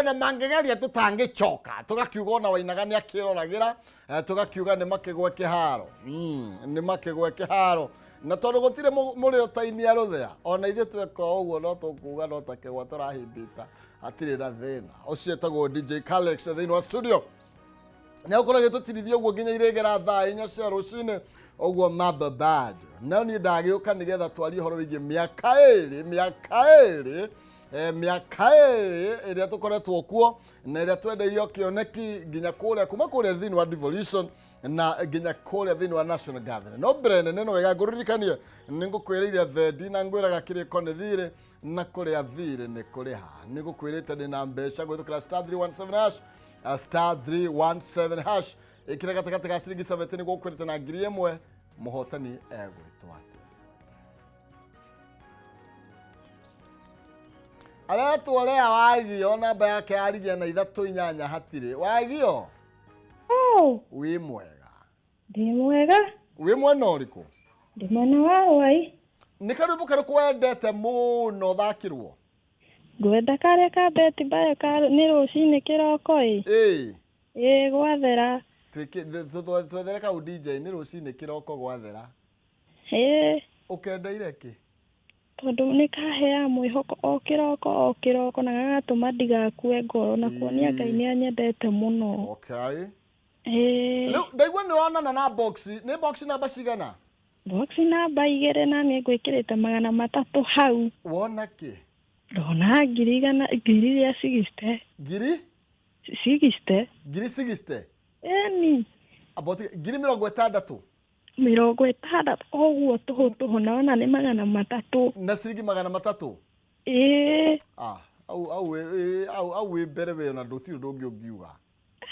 Ona mangĩgeria tũtangĩcoka, tũgakiuga ona Wainaga nĩ akĩroragĩra, tũgakiuga nĩ makĩgwe kĩharo. Nĩ makĩgwe kĩharo. Na tondũ gũtirĩ mũrĩ ũtainia rũthĩa, ona ithuĩ tweka ũguo no tũkuga no ta kĩgwa tũrahimbita, hatirĩ na thĩna. Ũcio etagwo DJ Kalex thĩinĩ wa studio. Nĩ agũkorwo agĩtũtirithia ũguo nginya irĩgera thaa 4 cia rũcinĩ ũguo mambo bado. No niĩ ndagĩũka nĩgetha twarie ũhoro wĩgiĩ mĩaka ĩrĩ, mĩaka ĩrĩ, mĩaka ĩrĩ ĩrĩa tũkoretwo kuo na ĩrĩa twendeirio kĩoneki nginya kũrĩa kuma kũrĩa thĩinĩ wa devolution na nginya kũrĩa thĩinĩ wa national gathering. No mbere nene no wega ngũririkanie nĩ ngũkwĩrĩire thendi na ngwĩraga kĩrĩko nĩ thirĩ na kũrĩa thirĩ nĩ kũrĩha. Nĩ ngũkwĩrĩte ndĩ na mbeca kũhĩtũkĩra star 317 hash, star 317 hash ĩkĩra gatagatĩ ga ciringi 70 nĩguo ũkwĩrĩte na 1000 mũhotani egwĩtwo atĩa. Aretwo Lea Wagio, namba yake yarigia na ithatũ inyanya hatirĩ. Wagio? Oh. Wĩ mwega? Ndĩ mwega. Wĩ mwena ũrĩkũ? Ndĩ mwena wa Rwai. Nĩ karwĩmbo karĩkũ wendete mũno thakĩrwo? Ngwenda karĩa ka Betty Bayo ka nĩ rũcinĩ kĩroko ĩ. Ĩĩ. Ĩĩ gwathera. Twethere kau DJ nĩ rũcinĩ kĩroko gwathera. Ĩĩ. Ũkendeire kĩ? Tondũ nĩ kaheaga mwĩhoko o kĩroko o kĩroko na gagatũma ndigakue ngoro na kuonia Ngai nĩ anyendete mũno. Okay. Ĩĩ. Rĩu ndaigua nĩ wonana na box, nĩ box namba cigana? Box namba 2 na niĩ ngwĩkĩrĩte 300 hau. Wona kĩ? Ndona ngiri igana, ngiri iria sixty. Ngiri? Sixty. Ngiri sixty? Ĩni. About 60,000. 60 ũguo tũhũ tũhũ na ona nĩ 300. Na ciringi 300? Ĩĩ. Ah, au, au, au, au wĩ mbere we ona ndũtirĩ ũndũ ũngĩ ũngiuga.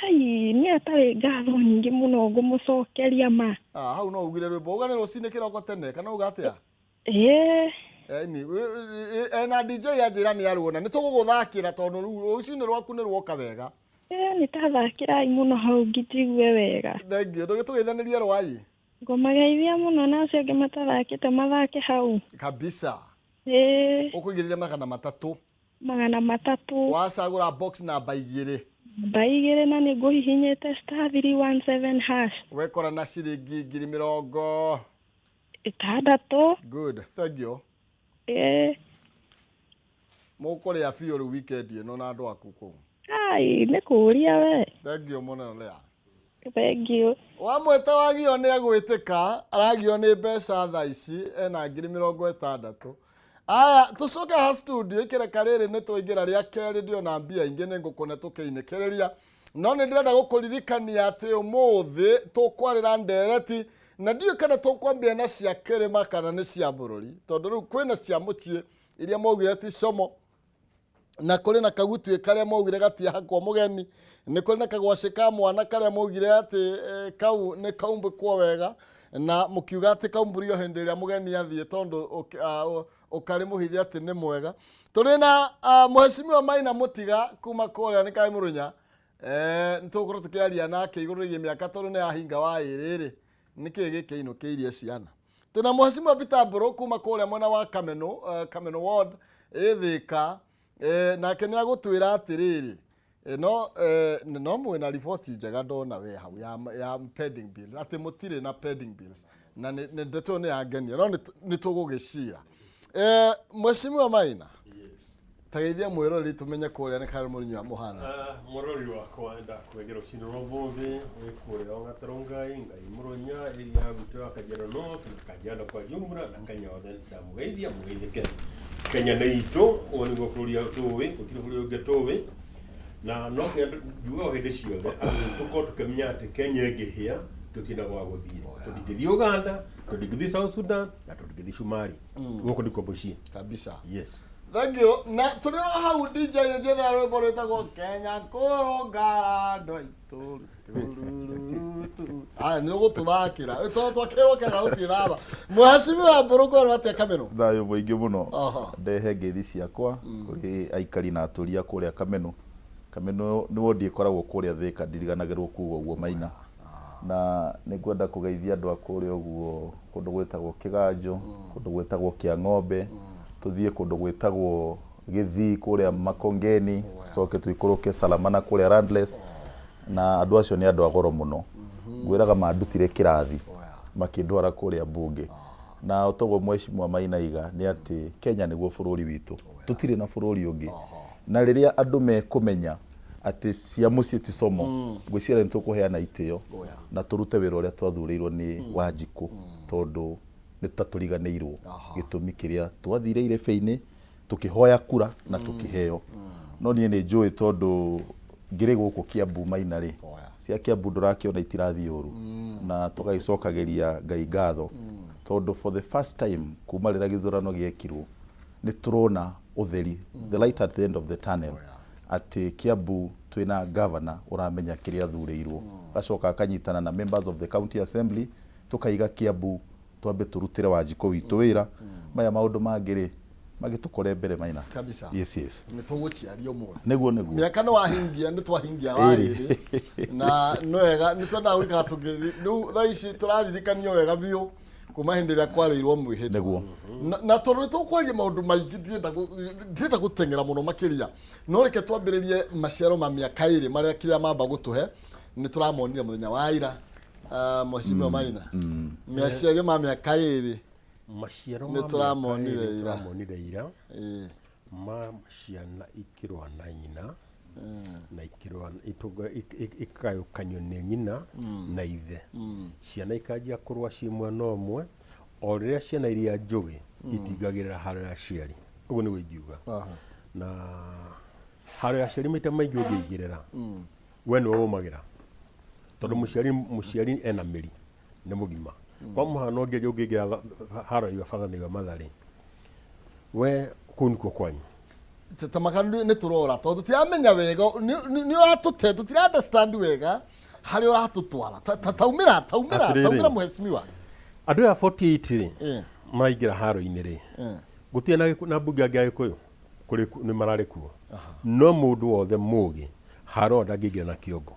Ai, niĩ atarĩ ngatho nyingĩ mũno ngũmũcokeria ma. Ah, hau no ugire rwĩmbo uga nĩ rũcinĩ kĩroko tene kana uga atĩa? Ĩĩ. Eni, na DJ anjĩra nĩ aruona nĩ tũgũgũthakĩra tondũ rĩu rũcinĩ rwaku nĩ rwoka wega. Ĩĩ, nĩ tathakĩrai mũno hau ngijigue wega. Thank you. Tũgĩtũgeithanĩrie rwai. Ngũmageithia mũno na acio angĩ matathakĩte mathake hau. Kabisa. Ĩĩ. Ũkũigĩrĩria 300. 300. Wacagũra box namba 2. Namba 2 na nĩ ngũhihinyĩte star 317 hash. Wekora na ciringi ngiri mĩrongo 60. Good, thank you. Ĩĩ. Mũkũrĩa biũ rĩu weekend ĩno na andũ aku kũu. Ai, nĩ kũũria we. Thank you mũno Lea. Thank you. Wamwĩta wagio nĩ agwĩtĩka, aragio nĩ mbeca thaa ici, ena 60,000. Aya, tũcoke ha studio, ikereka rĩrĩ nĩ twaingĩra rĩa kerĩ, ndiona mbia ingĩ nĩ ngũkũne tũkĩinĩkĩrĩria. No nĩ ndĩrenda gũkũririkania atĩ ũmũthĩ tũkwarĩra ndereti, na ndiũĩ kana tũkwambia na cia kĩrĩma kana nĩ cia bũrũri, tondũ rĩu kwĩna cia mũciĩ iria maugire ti como, na kũrĩ na kagutuĩ karĩa maugire gatiahakwo mũgeni, nĩ kũrĩ na kagwacĩ ka mwana karĩa maugire atĩ kau nĩ kaumbĩkwo wega, na mũkiuga atĩ kaumbũrio hĩndĩ ĩrĩa mũgeni athiĩ tondũ ũkarĩ mũhithe atĩ nĩ mwega. Tũrĩ na Mheshimiwa Maina Mũtiga kuma kũrĩa nĩ Kaĩ Mũrũnya. Nĩ tũgũkorwo tũkĩaria nake igũrũ rĩgiĩ mĩaka tondũ nĩ ahinga wa ĩrĩ rĩ, nĩkĩ gĩkĩinũkĩirie ciana. Tũna Mheshimiwa Peter Mbũrũ kuma kũrĩa mwena wa Kameno, Kameno Ward, ĩ Thĩka. Nake nĩ agũtwĩra atĩrĩrĩ, no mwĩna riboti njega ndona we hau ya pending bills, atĩ mũtirĩ na pending bills, na nĩ ndeto ĩyo nĩ yangenia, no nĩ tũgũgĩcira. Mheshimiwa Maina, tageithia mwĩroreri tũmenye kũrĩa nĩ Karĩ Mũrĩnyua mũhana. Mũrori wakwa ndakwegera rũcinĩ rwa ũmũthĩ wĩ kũrĩa Ong'atero Ngai, Ngai Mũrũnya, area ya gwitũ ya Kajiado North na Kajiado kwa jumla na Kenya yothe ndamũgeithia mũgeithĩke. Kenya nĩ itũ, ũyũ nĩguo bũrũri tũĩ, gũtirĩ bũrũri ũngĩ tũĩ. Na no nginya njugaga hĩndĩ ciothe atĩ tũkorwo tũkĩmenya atĩ Kenya ĩngĩhĩa tũtirĩ na gwa gũthiĩ. Tũtingĩthiĩ Uganda, tũtingĩthiĩ South Sudan na tũtingĩthiĩ Cumarĩ. Gũkũ nĩkuo mũciĩ. Kabisa. Yes. Thank you. Na tũrĩ o hau DJ njetha rwĩmbo rwĩtagwo Kenya kũrũngara andũ aitũ. Aya nĩ ũgũtũthakĩra. Tondũ twakĩrwo Kenya gũtirĩ thaba. Mheshimiwa Mbũrũ kwĩrwo atĩa Kameno? Thayũ mũingĩ mũno. Aha. Ndehe ngeithi ciakwa kũrĩ aikari na atũria kũrĩa Kameno. Kameno nĩ wondi ĩkoragwo kũrĩa Thĩka, ndiriganagĩrwo kuga ũguo Maina. Na nĩ ngwenda kũgeithia andũ a kũrĩa ũguo kũndũ gwĩtagwo Kĩganjo, kũndũ gwĩtagwo Kĩang'ombe, tũthiĩ kũndũ gwĩtagwo Gĩthii kũrĩa Makongeni, tũcoke tũikũrũke Salamana kũrĩa Landless, na andũ acio nĩ andũ a goro mũno. Ngwĩraga mandutire kĩrathi makĩndwara kũrĩa mbunge. Na toguo Mheshimiwa Maina aiga nĩ atĩ Kenya nĩguo bũrũri witũ, tũtirĩ na bũrũri ũngĩ. Na rĩrĩa andũ mekũmenya atĩ cia mũciĩ ti como, ngwĩciria nĩ tũkũheana itĩo na tũrute wĩra ũrĩa twathurĩirwo nĩ Wanjikũ, tondũ nĩ ta tũriganĩirwo gĩtũmi kĩrĩa twathire irebe-inĩ tũkĩhoya kura na tũkĩheo. No niĩ nĩ njũĩ tondũ ngĩrĩ gũkũ Kiambu Maina rĩ, cia Kiambu ndũrakĩona itirathiĩ ũru, na tũgagĩcokagĩria Ngai ngatho tondũ for the first time kuma rĩrĩa gĩthurano gĩekirwo nĩ tũrona ũtheri, the light at the end of the tunnel, atĩ Kiambu twĩna governor ũramenya kĩrĩa athurĩirwo, agacoka akanyitana na members of the county assembly, tũkaiga Kiambu twambe tũrutĩre Wanjikũ witũ wĩra, maya maũndũ mangĩ rĩ magĩtũkore mbere Maina. Kabisa. Yes. Nĩ tũgũciaria ũmũthĩ. Nĩguo nĩguo. Mĩaka nĩ wahingia, nĩ twahingia wa Ĩrĩ. ĩrĩ. Na nĩ wega, nĩ twendaga gũikara tũngĩ, rĩu thaa ici tũraririkanio wega biũ kuma hĩndĩ ĩrĩa kwarĩirwo mwĩhĩtwa. Nĩguo. Na tondũ nĩ tũkwaria maũndũ maingĩ, ndirenda gũteng'era mũno makĩria, no reke twambĩrĩrie maciaro ma mĩaka ĩrĩ marĩa kĩrĩa mamba gũtũhe nĩ tũramonire mũthenya wa ira. Mheshimiwa Maina, maciaro ma mĩaka ĩrĩ Maciaro nĩ ma mĩaka tũramonire ĩrĩ ira. Tũramonire ira. Ĩĩ. Ma ciana ikĩrũa na nyina na ikĩrũa ikagayũkanio nĩ nyina na ithe, ciana ikanjia kũrũa ciĩ mwena ũmwe, o rĩrĩa ciana iria njũgĩ itingagĩrĩra haro ya aciari. Ũguo nĩguo ingiuga. Na haro ya aciari maita maingĩ ũngĩingĩrĩra we nĩwe ũmagĩra, tondũ mũciari ena mĩri nĩ mũgima. Kwa mũhano ũngĩingĩra haro ya batha na mother rĩ, we kũu nĩkuo kwanyu. Tamaka nĩ tũrora tondũ tũtiramenya wega nĩ ũratũte, tũtira understand wega harĩa ũratũtwara. Taumĩra, taumĩra. Atĩrĩrĩ. Taumĩra, mheshimiwa. Andũ aya 48 rĩ, maraingĩra haro-inĩ rĩ, gũtirĩ na mbunge angĩ a Gĩkũyũ kũrĩ nĩ mararĩ kuo, no mũndũ wothe mũgĩ haro ndangĩingĩra na kĩongo.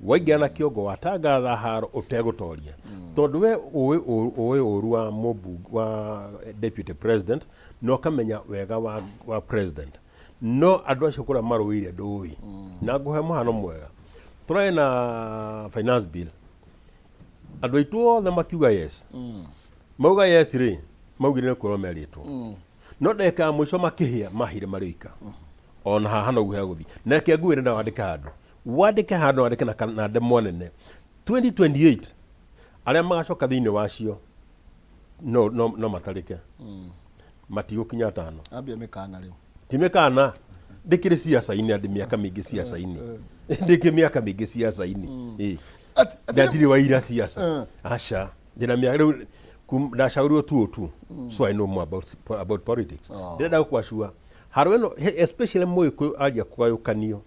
Waingĩra na kĩongo watangatha haro ũtegũtoria, tondũ we ũĩ ũru wa mũmbunge wa deputy president na ũkamenya wega wa president, no andũ acio kũrĩa marũĩire ndũĩ. Na ngũhe mũhano mwega, tũrarĩ na finance bill, andũ aitũ othe makiuga yes. Mauga yes rĩ, maugire nĩ kwĩrwo merĩtwo, no ndagĩka ya mũico makĩhĩa mahire marĩ oika. Ona haha noguo hegũthiĩ. Na reke ngwĩre, na wandĩke handũ, wandĩke handũ, wandĩke na ndemwa nene, 2028 arĩa magacoka thĩinĩ wacio no matarĩke, matigũkinya atano. Ambia mĩkana rĩu. Ti mĩkana, ndĩkĩrĩ ciaca-inĩ andĩ mĩaka mĩingĩ ciaca-inĩ, ndĩkĩ mĩaka mĩingĩ ciaca-inĩ. Ĩ. Ndandirĩ wa ira ciaca, aca, ndĩna mĩaka rĩu ndacagũrirwo 202, so I know more about politics. Ndĩrenda gũkwacua haro ĩno, especially Mũgĩkũyũ anjia kũgayũkanio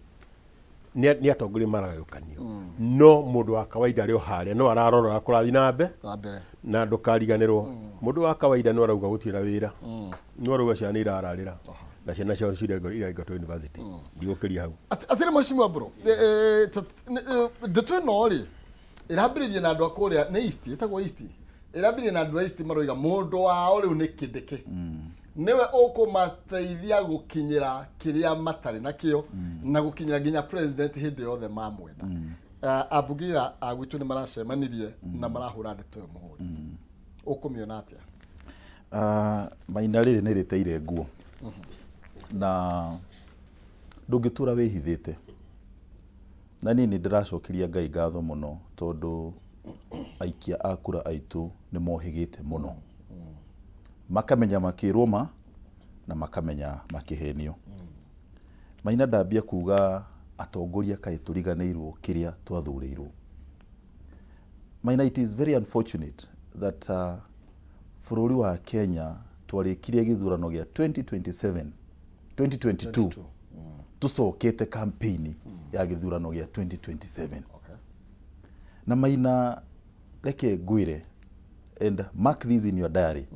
nĩ atongoria maragayũkanio, no mũndũ wa kawaida arĩ o harĩa no ararora ũrĩa kũrathiĩ na mbere. Na mbere. Na ndũkariganĩrwo, mũndũ wa kawaida no arauga gũtirĩ na wĩra, no arauga ciana nĩ irararĩra na ciana ciao ciraingatwo university. Ndigũkĩria hau. Atĩrĩ mheshimiwa bro, ndeto ĩno rĩ ĩrambĩrĩria na andũ a kũrĩa nĩ East, ĩtagwo East, ĩrambĩrĩria na andũ a East maroiga mũndũ wao rĩu nĩ Kindiki, nĩwe ũkũmateithia gũkinyĩra kĩrĩa matarĩ nakĩo na gũkinyĩra nginya president hĩndĩ yothe mamwenda. Ambunge a gwitũ nĩ maracemanirie na marahũra ndeto ĩyo mũhũri. Ũkũmĩona atĩa? Maina, rĩrĩ nĩ rĩteire nguo na ndũngĩtũra wĩhithĩte, na niĩ nĩ ndĩracokeria Ngai ngatho mũno tondũ aikia a kura aitũ nĩ mohĩgĩte mũno, makamenya makĩrwo ma na makamenya makĩhenio. Maina, ndambia kuga atongoria kaĩ tũriganĩirwo kĩrĩa twathurĩirwo. Maina, it is very unfortunate that bũrũri wa Kenya twarĩkirie gĩthurano gĩa 2027, 2022, tũcokete campaign ya gĩthurano gĩa 2027. Na Maina, reke ngwĩre, and mark this in your diary,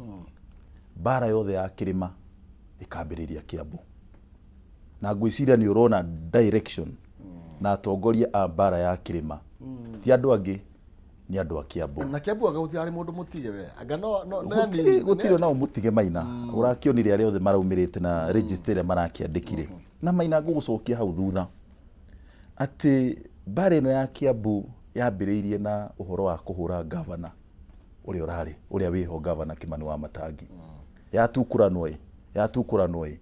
mbara yothe ya kĩrĩma ĩkambĩrĩria Kiambu, na ngwĩciria nĩ ũrona direction na atongoria a mbara ya kĩrĩma ti andũ angĩ. Nĩ andũ a Kiambu. Na Kiambu anga gũtirarĩ mũndũ mũtige we, anga no no no. Gũtirĩ, gũtirĩ ona ũmũtige Maina. Ũrakĩonire arĩa othe maraumĩrĩte na register ĩrĩa marakĩandĩkire. Na Maina, ngũgũcokia hau thutha atĩ mbara ĩno ya Kiambu yambĩrĩirie na ũhoro wa kũhũra gavana ũrĩa ũrarĩ, ũrĩa wĩho, Gavana Kimani wa Matangi. Yatukuranwo ĩ, yatukuranwo ĩ,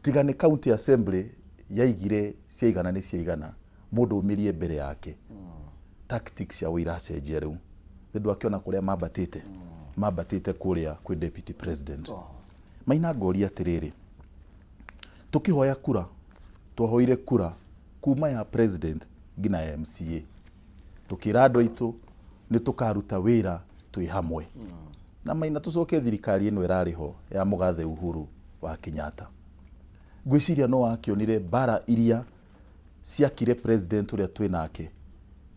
tiga nĩ county assembly yaigire ciaigana nĩ ciaigana, mũndũ umĩrie mbere yake. Tactics ciao iracenjia rĩu, nĩ ndwakĩona kũrĩa mambatĩte, mambatĩte kũrĩa kwĩ deputy president. Maina, ngoria atĩrĩrĩ, tũkĩhoya kura, twahoire kura kuma ya president nginya ya MCA, tukĩra andũ aitũ nĩ tũkaruta wĩra twĩ hamwe. Na Maina, tũcoke thirikari ĩno ĩrarĩ ho ya mũgathe Uhuru wa Kenyatta, ngwĩciria no wakĩonire mbara iria ciakire president ũrĩa twĩ nake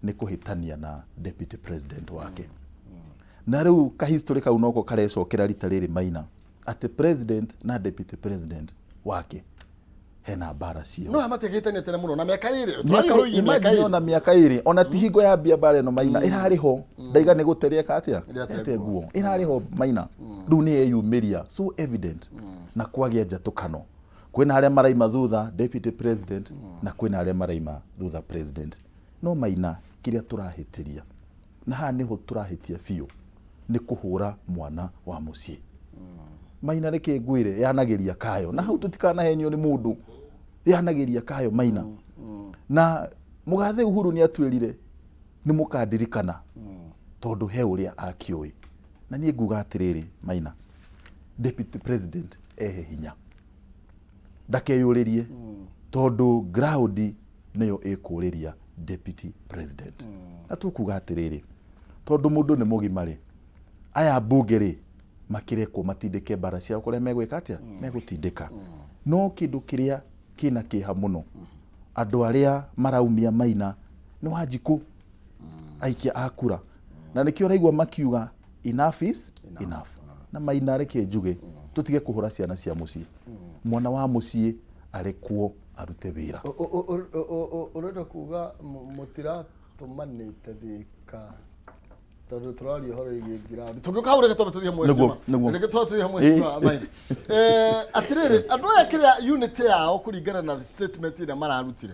nĩ kũhĩtania na deputy president wake. Na rĩu kahistory kau noko karecokera rita rĩrĩ, Maina, atĩ president na deputy president wake hena mbara cio. No matiagĩtania tene mũno na mĩaka 2. Mĩaka, imagine, ona mĩaka 2, ona ti hingo yambia mbara ĩno, Maina, ĩrarĩ ho. Ndaiga nĩ gũte rĩeka atĩa. Rĩate. Rĩate nguo ĩrarĩ ho, Maina. Rĩu nĩ yeyumĩria so evident na kwagĩa njatũkano. Kwĩna arĩa maraima thutha deputy president na kwĩna arĩa maraima thutha president. No Maina, kĩrĩa tũrahĩtĩria, na haha nĩho tũrahĩtia biũ, nĩ kũhũra mwana wa mũciĩ. Maina, reke ngwĩre, yanagĩria kayo na hau, tũtikanahenio nĩ mũndũ, yanagĩria kayo, Maina. Na mũgathe Uhuru nĩ atwĩrire nĩ mũkandirikana, tondũ he ũrĩa akĩũĩ. Na niĩ nguga atĩrĩrĩ, Maina, deputy president ehe hinya, ndakeyũrĩrie, tondũ ground nĩyo ĩkũrĩria deputy president. Na tũkuga atĩrĩrĩ, tondũ mũndũ nĩ mũgima rĩ, aya mbunge rĩ, makirekwo matindĩke mbara ciao kũrĩa megwĩka atĩa, megũtindĩka. No kĩndũ kĩrĩa kĩna kĩha mũno, andũ arĩa maraumia, Maina, nĩ Wanjikũ, aikia a kura, na nĩkĩo ũraigua makiuga enough is enough. Na Maina, reke njuge, tũtige kũhũra ciana cia mũciĩ. Mwana wa mũciĩ arekwo arute wĩra. Ũrenda kuga mũtiratũmanĩte Thĩka, tondũ tũraria ũhoro wĩgiĩ ground. Tũngĩũka hau, reke twambe tũthiĩ hamwe. Nĩguo, nĩguo. Reke twambe tũthiĩ hamwe, Mheshimiwa Maina. Atĩrĩrĩ, andũ aya, kĩrĩa unit yao kũringana na statement ĩrĩa mararutire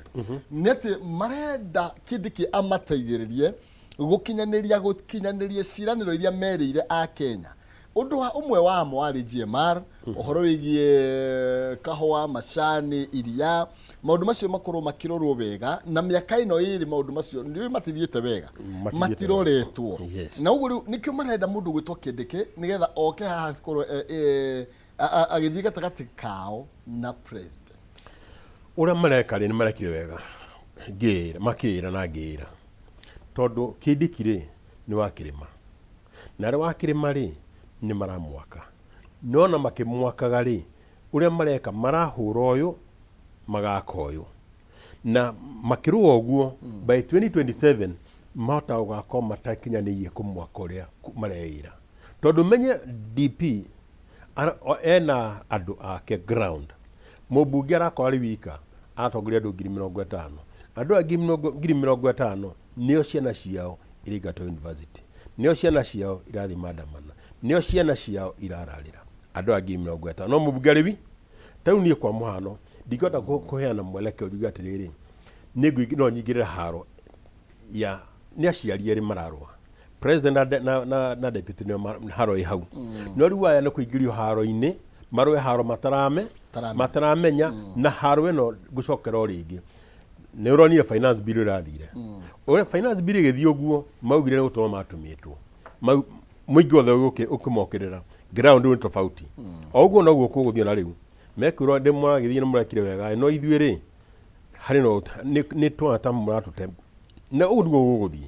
nĩ atĩ marenda Kindiki amateithĩrĩrie gũkinyanĩria ciĩranĩro iria merĩire a Kenya. Ũndũ wa ũmwe wamo warĩ GMR, ũhoro wĩgiĩ kahũa, macani, iria, maũndũ macio makorwo makĩrorwo wega. Na mĩaka ĩno 2 maũndũ macio nĩ matithiĩte wega. Matithiĩte. Matiroretwo. Na ũguo rĩu nĩkĩo marenda mũndũ gwĩtwo Kindiki, nĩgetha oke haha akorwo agĩthiĩ gatagatĩ kao na president. Ũrĩa mareka rĩ, nĩ marekire wega, ngĩĩra makĩĩra na ngĩĩra, tondũ Kindiki rĩ, nĩ wa kĩrĩma, na arĩa wa kĩrĩma rĩ, nĩ maramwaka. No na makĩmwakaga rĩ, ũrĩa mareka, marahũra ũyũ, magaka ũyũ, na makĩrũa ũguo, by 2027 mahota gũgakorwo matakinyanĩirie kũmwaka ũrĩa mareĩra, tondũ menye DP ena andũ ake ground. Mũmbunge arakorwo arĩ wika, aratongoria andũ 50,000. Andũ aya 50,000 nĩo ciana ciao iraingatwo university, nĩo ciana ciao irathiĩ maandamana, nĩo ciana ciao irararĩra, andũ aya 50,000. No mũmbunge arĩ wi ta rĩu niĩ kwa mũhano ndingĩhota kũheana mwelekeo njuge atĩrĩrĩ, no nyingĩrĩre haro ya nĩ aciari erĩ mararũa, president na deputy, nĩo haro ĩ hau. No rĩu aya nĩ kũingĩrio haro-inĩ, marũe haro matarame. Mataramenya. Mataramenya. Na haro ĩno ngũcokera o rĩngĩ, nĩ ũronire finance bill ĩrathire ũrĩa. Finance bill ĩgĩthiĩ ũguo, maugire nĩ gũtũma matũmĩtwo. Mũingĩ wothe ũkĩmokĩrĩra. Ground rĩu nĩ tofauti. O ũguo noguo kũgũthiĩ. Na rĩu mekwĩrwo ndĩ mũragĩthiĩ nĩ mũrekire wega, no ithuĩ rĩ, harĩ no nĩ twana ta mũratũte. Na ũguo nĩguo gũgũthiĩ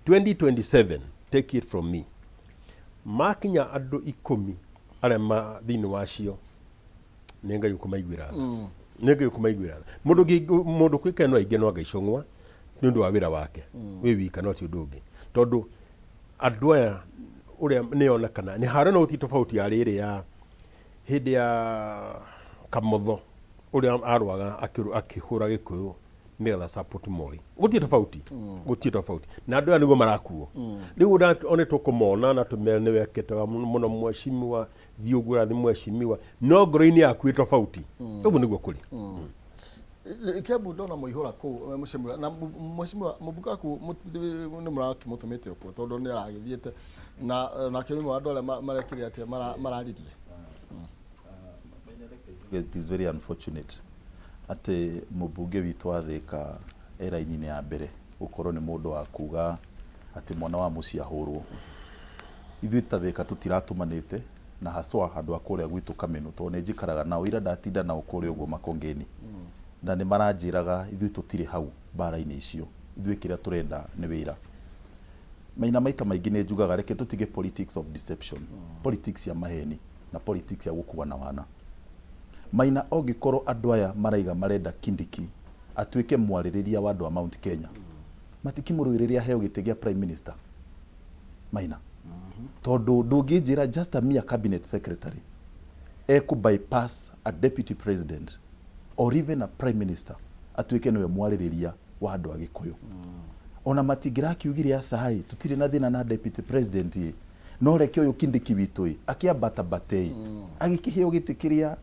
2027. Take it from me, makinya andũ 10 arĩa ma thĩinĩ wacio, nĩ Ngai ũkũmaiguĩra tha, nĩ Ngai ũkũmaiguĩra tha. Mũndũ kwĩka no aingĩ no anga icũng'wa nĩ ũndũ wa wĩra wake wĩ wika, no ti ũndũ ũngĩ, tondũ andũ aya ũrĩa nĩ yonekana nĩ haro no ti tofauti ya rĩrĩ ya hĩndĩ ya Kamotho, ũrĩa arũaga akĩhũra Gĩkũyũ. Nĩgetha support Moi. Gũtirĩ tofauti, gũtirĩ tofauti na andũ aya nĩguo marakuo rĩu. One tũkũmona na tũmere nĩ wekĩte wega mũno mheshimiwa, thiĩ ũguo ũrathiĩ mheshimiwa, no ngoro-inĩ yaku ĩ tofauti. Ũguo nĩguo kũrĩ. Kembu ndona mũihũra kũu mheshimiwa na mheshimiwa mũmbunge waku nĩ mũrakĩmũtũmĩte okuo tondũ nĩ aragĩthiĩte na nake nĩ ũmwe wa andũ arĩa marekire atĩa mararirie. It is very unfortunate atĩ mũmbunge witũ wa Thĩka e raini-inĩ ya mbere gũkorwo nĩ mũndũ wa kuga atĩ mwana wa mũciĩ ahũrwo. Ithuĩ ta Thĩka tũtiratũmanĩte na haswa andũ a kũrĩa gwitũ Kamenu, tondũ nĩ njikaraga nao, ira ndatinda nao kũrĩa ũguo Makongeni, na nĩ maranjĩraga ithuĩ tũtirĩ hau mbara-inĩ icio, ithuĩ kĩrĩa tũrenda nĩ wĩra. Maina maita maingĩ nĩ njugaga reke tũtige politics of deception, politics ya maheni na politics ya gũkua na wana. Maina, ongĩkorwo andũ aya maraiga marenda Kindiki atuĩke mwarĩrĩria wa andũ a Mount Kenya, matikimũrũĩrĩre aheo gĩtĩ gĩa prime minister, Maina, tondũ ndũngĩnjĩra just a mere cabinet secretary ekũ bypass a deputy president or even a prime minister atuĩke nĩwe mwarĩrĩria wa andũ a Gĩkũyũ. Ona matingĩrakiugire aca ĩ, tũtirĩ na thĩna na deputy president ĩ, no reke ũyũ Kindiki witũ ĩ akĩambatabate ĩ, agĩkĩheo gĩtĩ kĩrĩa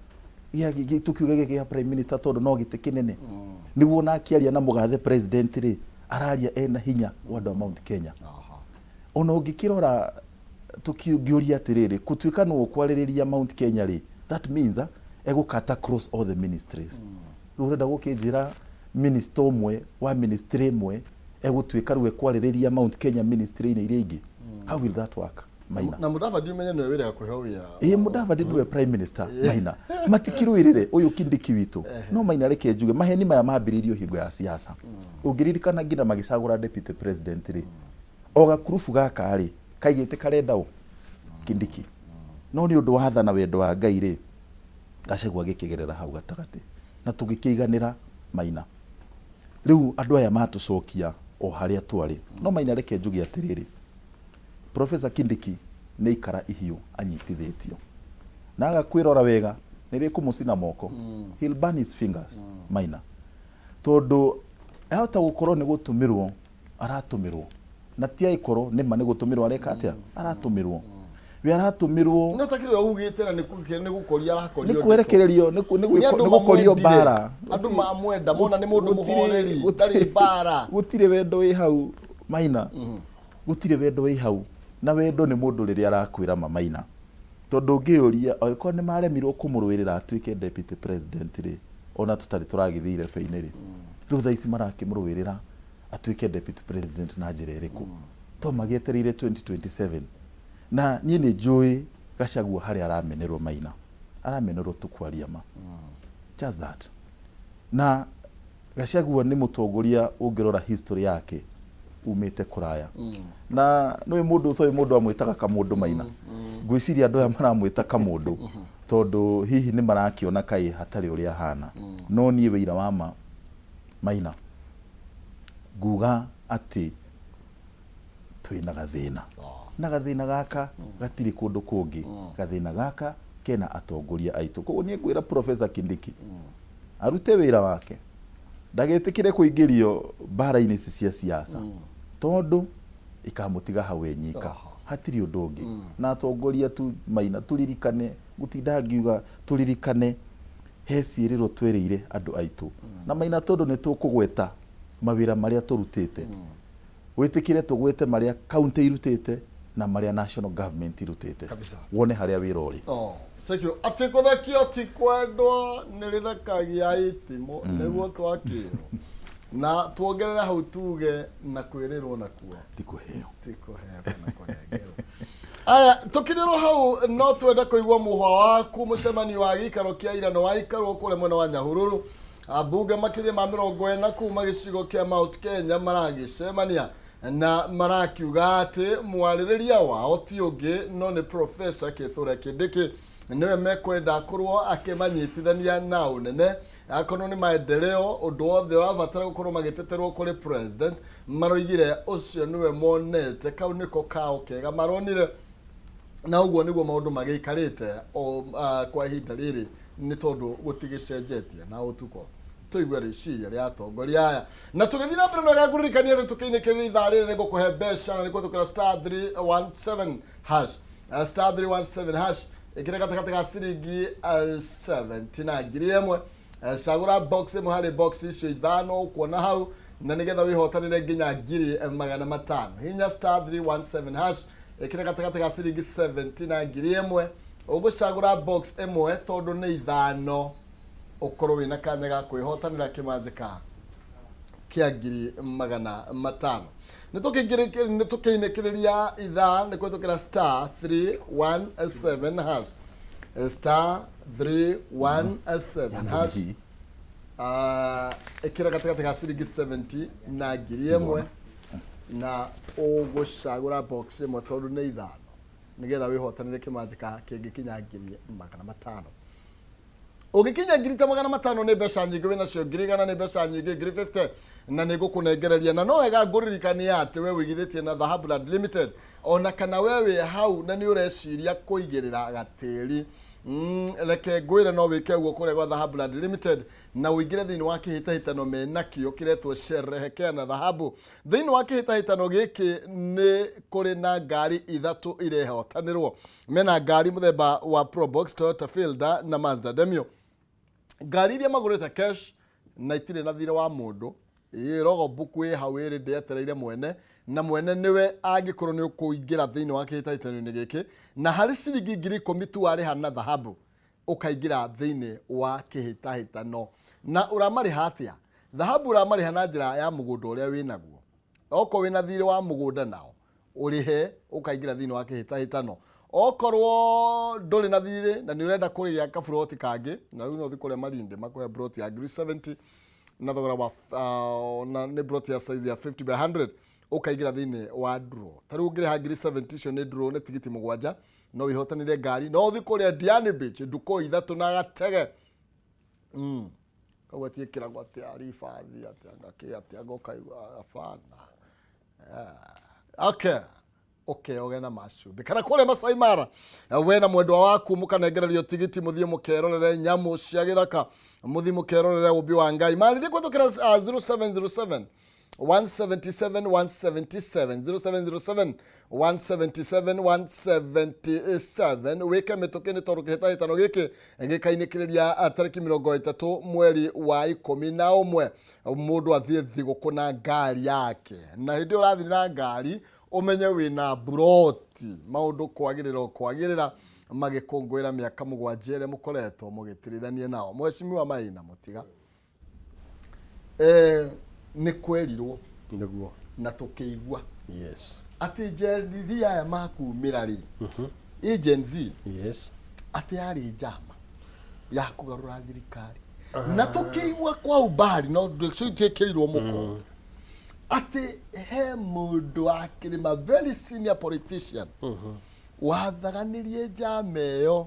tũkiuge gĩa prime minister, tondũ no gĩtĩ kĩnene nĩguo ona akĩaria na mũgathe president rĩ, araria ena hinya wa andũ a Mount Kenya. Ona ũngĩkĩrora tũkĩũria atĩrĩrĩ, gũtuĩka nĩwe ũkwarĩrĩria Mount Kenya rĩ, that means egũkata across all the ministries. Rĩu ũrenda gũkĩnjĩra minister ũmwe wa ministry ĩmwe egũtuĩka rĩu ekwarĩrĩria Mount Kenya ministry-inĩ iria ingĩ? How will that work, Maina? Na Mudavadi umenye nĩwe wĩrĩga kũheo wĩra. Ĩ, Mudavadi nĩwe prime minister, Maina. Matikirũĩrĩre ũyũ Kindiki witũ. No Maina, reke njuge maheni maya mambĩrĩirio hingo ya siasa. Ũngĩririkana nginya magĩcagũra deputy president rĩ, o gakurubu gaka rĩ kaigĩte karenda ũ Kindiki, no nĩ ũndũ wa tha na wendo wa Ngai rĩ, Gachagua agĩkĩgerera hau gatagatĩ na tũgĩkĩiganĩra, Maina. Rĩu andũ aya matũcokia o harĩa twarĩ. No Maina, reke njuge atĩrĩrĩ, Professor Kindiki nĩ ikara ihiũ anyitithĩtio na aga kwĩrora wega nĩ rĩkũmũcina moko. He'll burn his fingers, Maina, tondũ ahota gũkorwo nĩ gũtũmĩrwo aratũmĩrwo, na ti agĩkorwo nĩ ma nĩ gũtũmĩrwo areka atĩa, aratũmĩrwo we aratũmĩrwo. No takĩrĩ ugĩte na nĩ gũkoria arakorio. Nĩ kwerekererio, nĩ Nĩ andũ nĩ gũkorio mamwendire. Mbara. Andũ mamwenda mona nĩ mũndũ mũhoreri, ndarĩ mbara. Gũtirĩ wendo wĩ hau, Maina, gũtirĩ wendo wĩ hau. Na wendo nĩ mũndũ rĩrĩa arakwĩra ma, Maina, tondũ ũngĩyũria angĩkorwo nĩ maremirwo kũmũrũĩrĩra atuĩke deputy president rĩ, ona tũtarĩ tũragĩthiĩ irebe-inĩ rĩ, rĩu thaa ici marakĩmũrũĩrĩra atuĩke deputy president na njĩra ĩrĩkũ? To magĩetereire 2027. Na niĩ nĩ njũĩ Gachagua harĩa aramenerwo, Maina, aramenerwo tu kwaria ma, just that. Na Gachagua nĩ mũtongoria ũngĩrora history yake umĩte kũraya na nĩũĩ mũndũ ũtoĩ mũndũ amwĩtaga kamũndũ. Maina, ngwĩciria andũ aya maramwĩta kamũndũ tondũ hihi nĩ marakĩona kaĩ hatarĩ ũrĩa ahana. No niĩ wĩira wa ma, Maina, nguga atĩ twĩna gathĩna, na gathĩna gaka gatirĩ kũndũ kũngĩ, gathĩna gaka kena atongoria aitũ. Koguo niĩ ngwĩra Professor Kindiki arute wĩra wake, ndagetĩkĩre kũingĩrio mbara-inĩ ici cia siasa, tondũ ikamũtiga hau enyika, hatirĩ ũndũ ũngĩ. Na atongoria tu, Maina, tũririkane gũtinda ngiuga tũririkane he ciĩrĩro twerĩire andũ aitũ. Na Maina, tondũ nĩ tũkũgweta mawĩra marĩa tũrutĩte, wĩtĩkĩre tũgwete marĩa county irutĩte na marĩa national government irutĩte, Kabisa. wone harĩa wĩra ũrĩ. Oh, thank you. Atĩ gũthekio ti kwendwo, nĩ rĩthekagia itimũ, nĩguo twakĩrwo na tuongerere hau tuge na kwĩrĩrwo nakuo ti kũheo. Ti kũheo kana kũnengerwo. Aya, tũkirĩrwo hau, no twende kũigua mũhwa waku. Mũcemanio wa gĩikaro kĩa ira nĩ waikarwo kũrĩa mwena wa Nyahururu. Ambunge makĩria ma 40 kuma gĩcigo kĩa Mount Kenya maragĩcemania na marakiuga atĩ mwarĩrĩria wao ti ũngĩ no nĩ Professor Kithure Kindiki, nĩwe mekwenda akorwo akĩmanyitithania na ũnene akorwo nĩ maendeleo, ũndũ wothe ũrabatara gũkorwo magĩteterwo kũrĩ president. Maroigire ũcio nĩwe monete, kau nĩko kao kega maronire, na ũguo nĩguo maũndũ magĩikarĩte o kwa ihinda rĩrĩ, nĩ tondũ gũtigĩcenjetie na ũtukũ. Tũigue rĩciria rĩa atongoria aya na tũgĩthiĩ na mbere. No ngũririkania atĩ tũkĩinĩkĩrĩria ithaa rĩrĩ nĩ ngũkũhe mbeca na nĩ kũhĩtũkĩra star 317 hash. Star 317 hash, ĩkĩra gatagatĩ ga ciringi 70 na 1000. Cagũra box ĩmwe harĩ box icio ithano ũkuona hau na nĩgetha wĩhotanĩre nginya 500,000. Hinya star 317 hash, ĩkĩra gatagatĩ ga ciringi 70 na 1000. Ũgũcagũra box ĩmwe tondũ nĩ ithano, ũkorwo wĩna kanya ga kwĩhotanĩra kĩmanjĩka kĩa 500,000. Nĩ tũkĩinĩkĩrĩria ithaa nĩ kũhĩtũkĩra star 317 hash, star 317 hash. Ĩkĩra gatagatĩ ga ciringi 70 na 1000 na ũgũcagũra box ĩmwe tondũ nĩ ithano nĩgetha wĩhotanĩre kĩmanjĩka kĩngĩkinya 500,000. Ũngĩkinya ta 500,000 nĩ mbeca nyingĩ wĩnacio, 100,000 nĩ mbeca nyingĩ, 50,000 na nĩ ngũkũnengereria. Na no wega ngũririkania atĩ we wĩigithĩtie na Dhahabu Land Limited, ona kana we wĩ hau na nĩ ũreciria kũigĩrĩra gatĩri, reke ngwĩre no wĩke ũguo kũrĩa gwa Dhahabu Land Limited na ũingĩre thĩinĩ wa kĩhĩtahĩtano menakĩo kĩretwo Sherehekea na Dhahabu. Thĩinĩ wa kĩhĩtahĩtano gĩkĩ nĩ kũrĩ na ngari ithatũ irehotanĩrwo. Mena ngari mũthemba wa Probox, Toyota Fielder na Mazda Demio, ngari iria magũrĩte cash na itirĩ na thirĩ wa mũndũ. Ĩ rogo mbuku ĩ hau ĩrĩ ndĩetereire mwene, na mwene nĩwe angĩkorwo nĩ ũkũingĩra thĩinĩ wa kĩhĩtahĩtano-inĩ gĩkĩ. Na harĩ ciringi 10,000 tu warĩha na dhahabu ũkaingĩra thĩinĩ wa kĩhĩtahĩtano. Na ũramarĩha atĩa dhahabu? Ũramarĩha na njĩra ya mũgũnda ũrĩa wĩnaguo. Okorwo wĩna thirĩ wa mũgũnda nao ũrĩhe ũkaingĩra thĩinĩ wa kĩhĩtahĩtano. Okorwo ndũrĩ na thirĩ na nĩ ũrenda kũrĩa kaburoti kangĩ, na rĩu no ũthiĩ kũrĩa Malindi makũhe broti ya 70,000 na thogora wa na nĩ broti ya size ya 50 by 100, ũkaingĩra thĩinĩ wa draw. Ta rĩu ũngĩrĩha 70,000 icio nĩ draw, nĩ tigiti mũgwanja, no wĩhotanĩre ngari. No ũthiĩ kũrĩa Diani Beach ndukũ ithatũ na gatege koguo tiĩkĩragwo atĩa ribathi atĩa ngakĩ atĩa ngokaigua hapana. Okay, ũkeoge na macumbĩ kana kũrĩa Masai Mara we na mwendwa waku mũkanengererio tigiti mũthiĩ mũkerorere nyamũ cia gĩthaka, mũthiĩ mũkerorere ũmbi wa Ngai. Marĩrie kũhĩtũkĩra 0707 177 177, 0707 177 177. Wĩke mĩtũkĩ nĩ tondũ kĩhĩtahĩtano gĩkĩ gĩkainĩkĩrĩria tarĩki 30 mweri wa 11. Mũndũ athiĩ thigũkũ na ngari yake, na hĩndĩ ĩyo ũrathiĩ na ngari ũmenye wĩna buroti. Maũndũ kwagĩrĩra o kwagĩrĩra magĩkũngũĩra mĩaka 7 ĩrĩa mũkoretwo mũgĩtirithania nao. Mheshimiwa Maina Mũtiga, nĩ kwerirwo na tũkĩigua atĩ Gen Z aya makumĩra rĩ, ĩ Gen Z atĩ yarĩ njama ya kũgarũra thirikari, na tũkĩigua kwa umbali no twĩkĩrirwo mũko atĩ he mũndũ wa kĩrĩma, very senior politician, wathaganirie njama ĩyo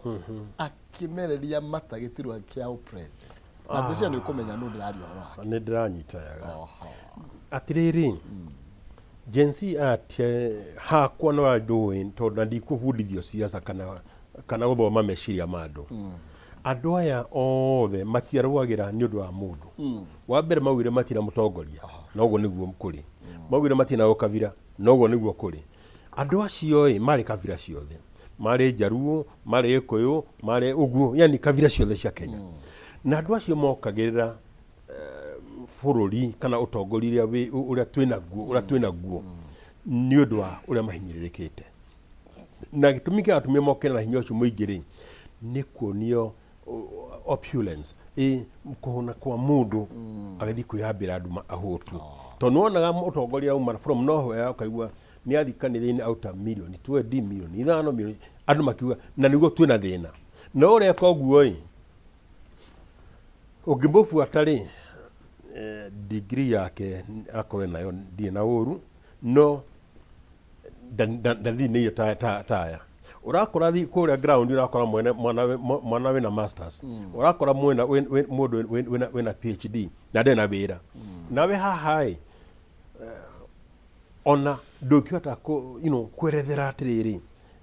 akĩmereria mata gĩturwa kĩa president, na ngwĩciria nĩ ũkũmenya nũ ndĩraria ũhoro wake. Nĩ ndĩranyita wega. Atĩrĩrĩ, Gen Z atia hakwa no ndũĩ tondũ na ndikũbundithio siasa kana gũthoma meciria ma andũ. Andũ aya othe matiarũagĩra nĩ ũndũ wa mũndũ. Wa mbere maugire matirĩ mũtongoria, na ũguo nĩguo kũrĩ. Maugire matirĩ na ũkabira, na ũguo nĩguo kũrĩ. Andũ acio ĩ marĩ kabira ciothe, marĩ Njaruo, marĩ Gĩkũyũ, marĩ ũguo, yani kabira ciothe cia Kenya. Na andũ acio mokagĩrĩra bũrũri kana ũtongoria ũrĩa ũrĩa twĩnaguo nĩ ũndũ wa ũrĩa mahinyĩrĩrĩkĩte. Na gĩtũmi kĩa atumia moke na hinya ũcio mũingĩ rĩ, nĩ kuonio opulence, ĩ kũhũna kwa mũndũ agĩthiĩ kwĩyambĩra andũ ahũtu, tondũ nĩwonaga mũtongoria auma from nowhere, ũkaigua nĩ athiĩ kanitha-inĩ auta mirioni 20, mirioni 5, mirioni, andũ makiuga na nĩguo twĩna thĩna. Na ũreka ũguo ĩ, ũngĩmũbuata rĩ, degree yake akorwo nayo ndirĩ na ũru, no ndathiĩ ta aya ũrakora kũrĩa ground. Ũrakora mwene mwana mwana wĩna masters, ũrakora mwena mũndũ wĩna PhD na ndarĩ na wĩra. Nawe haha ĩ, ona ndũngĩhota kwerethera atĩrĩrĩ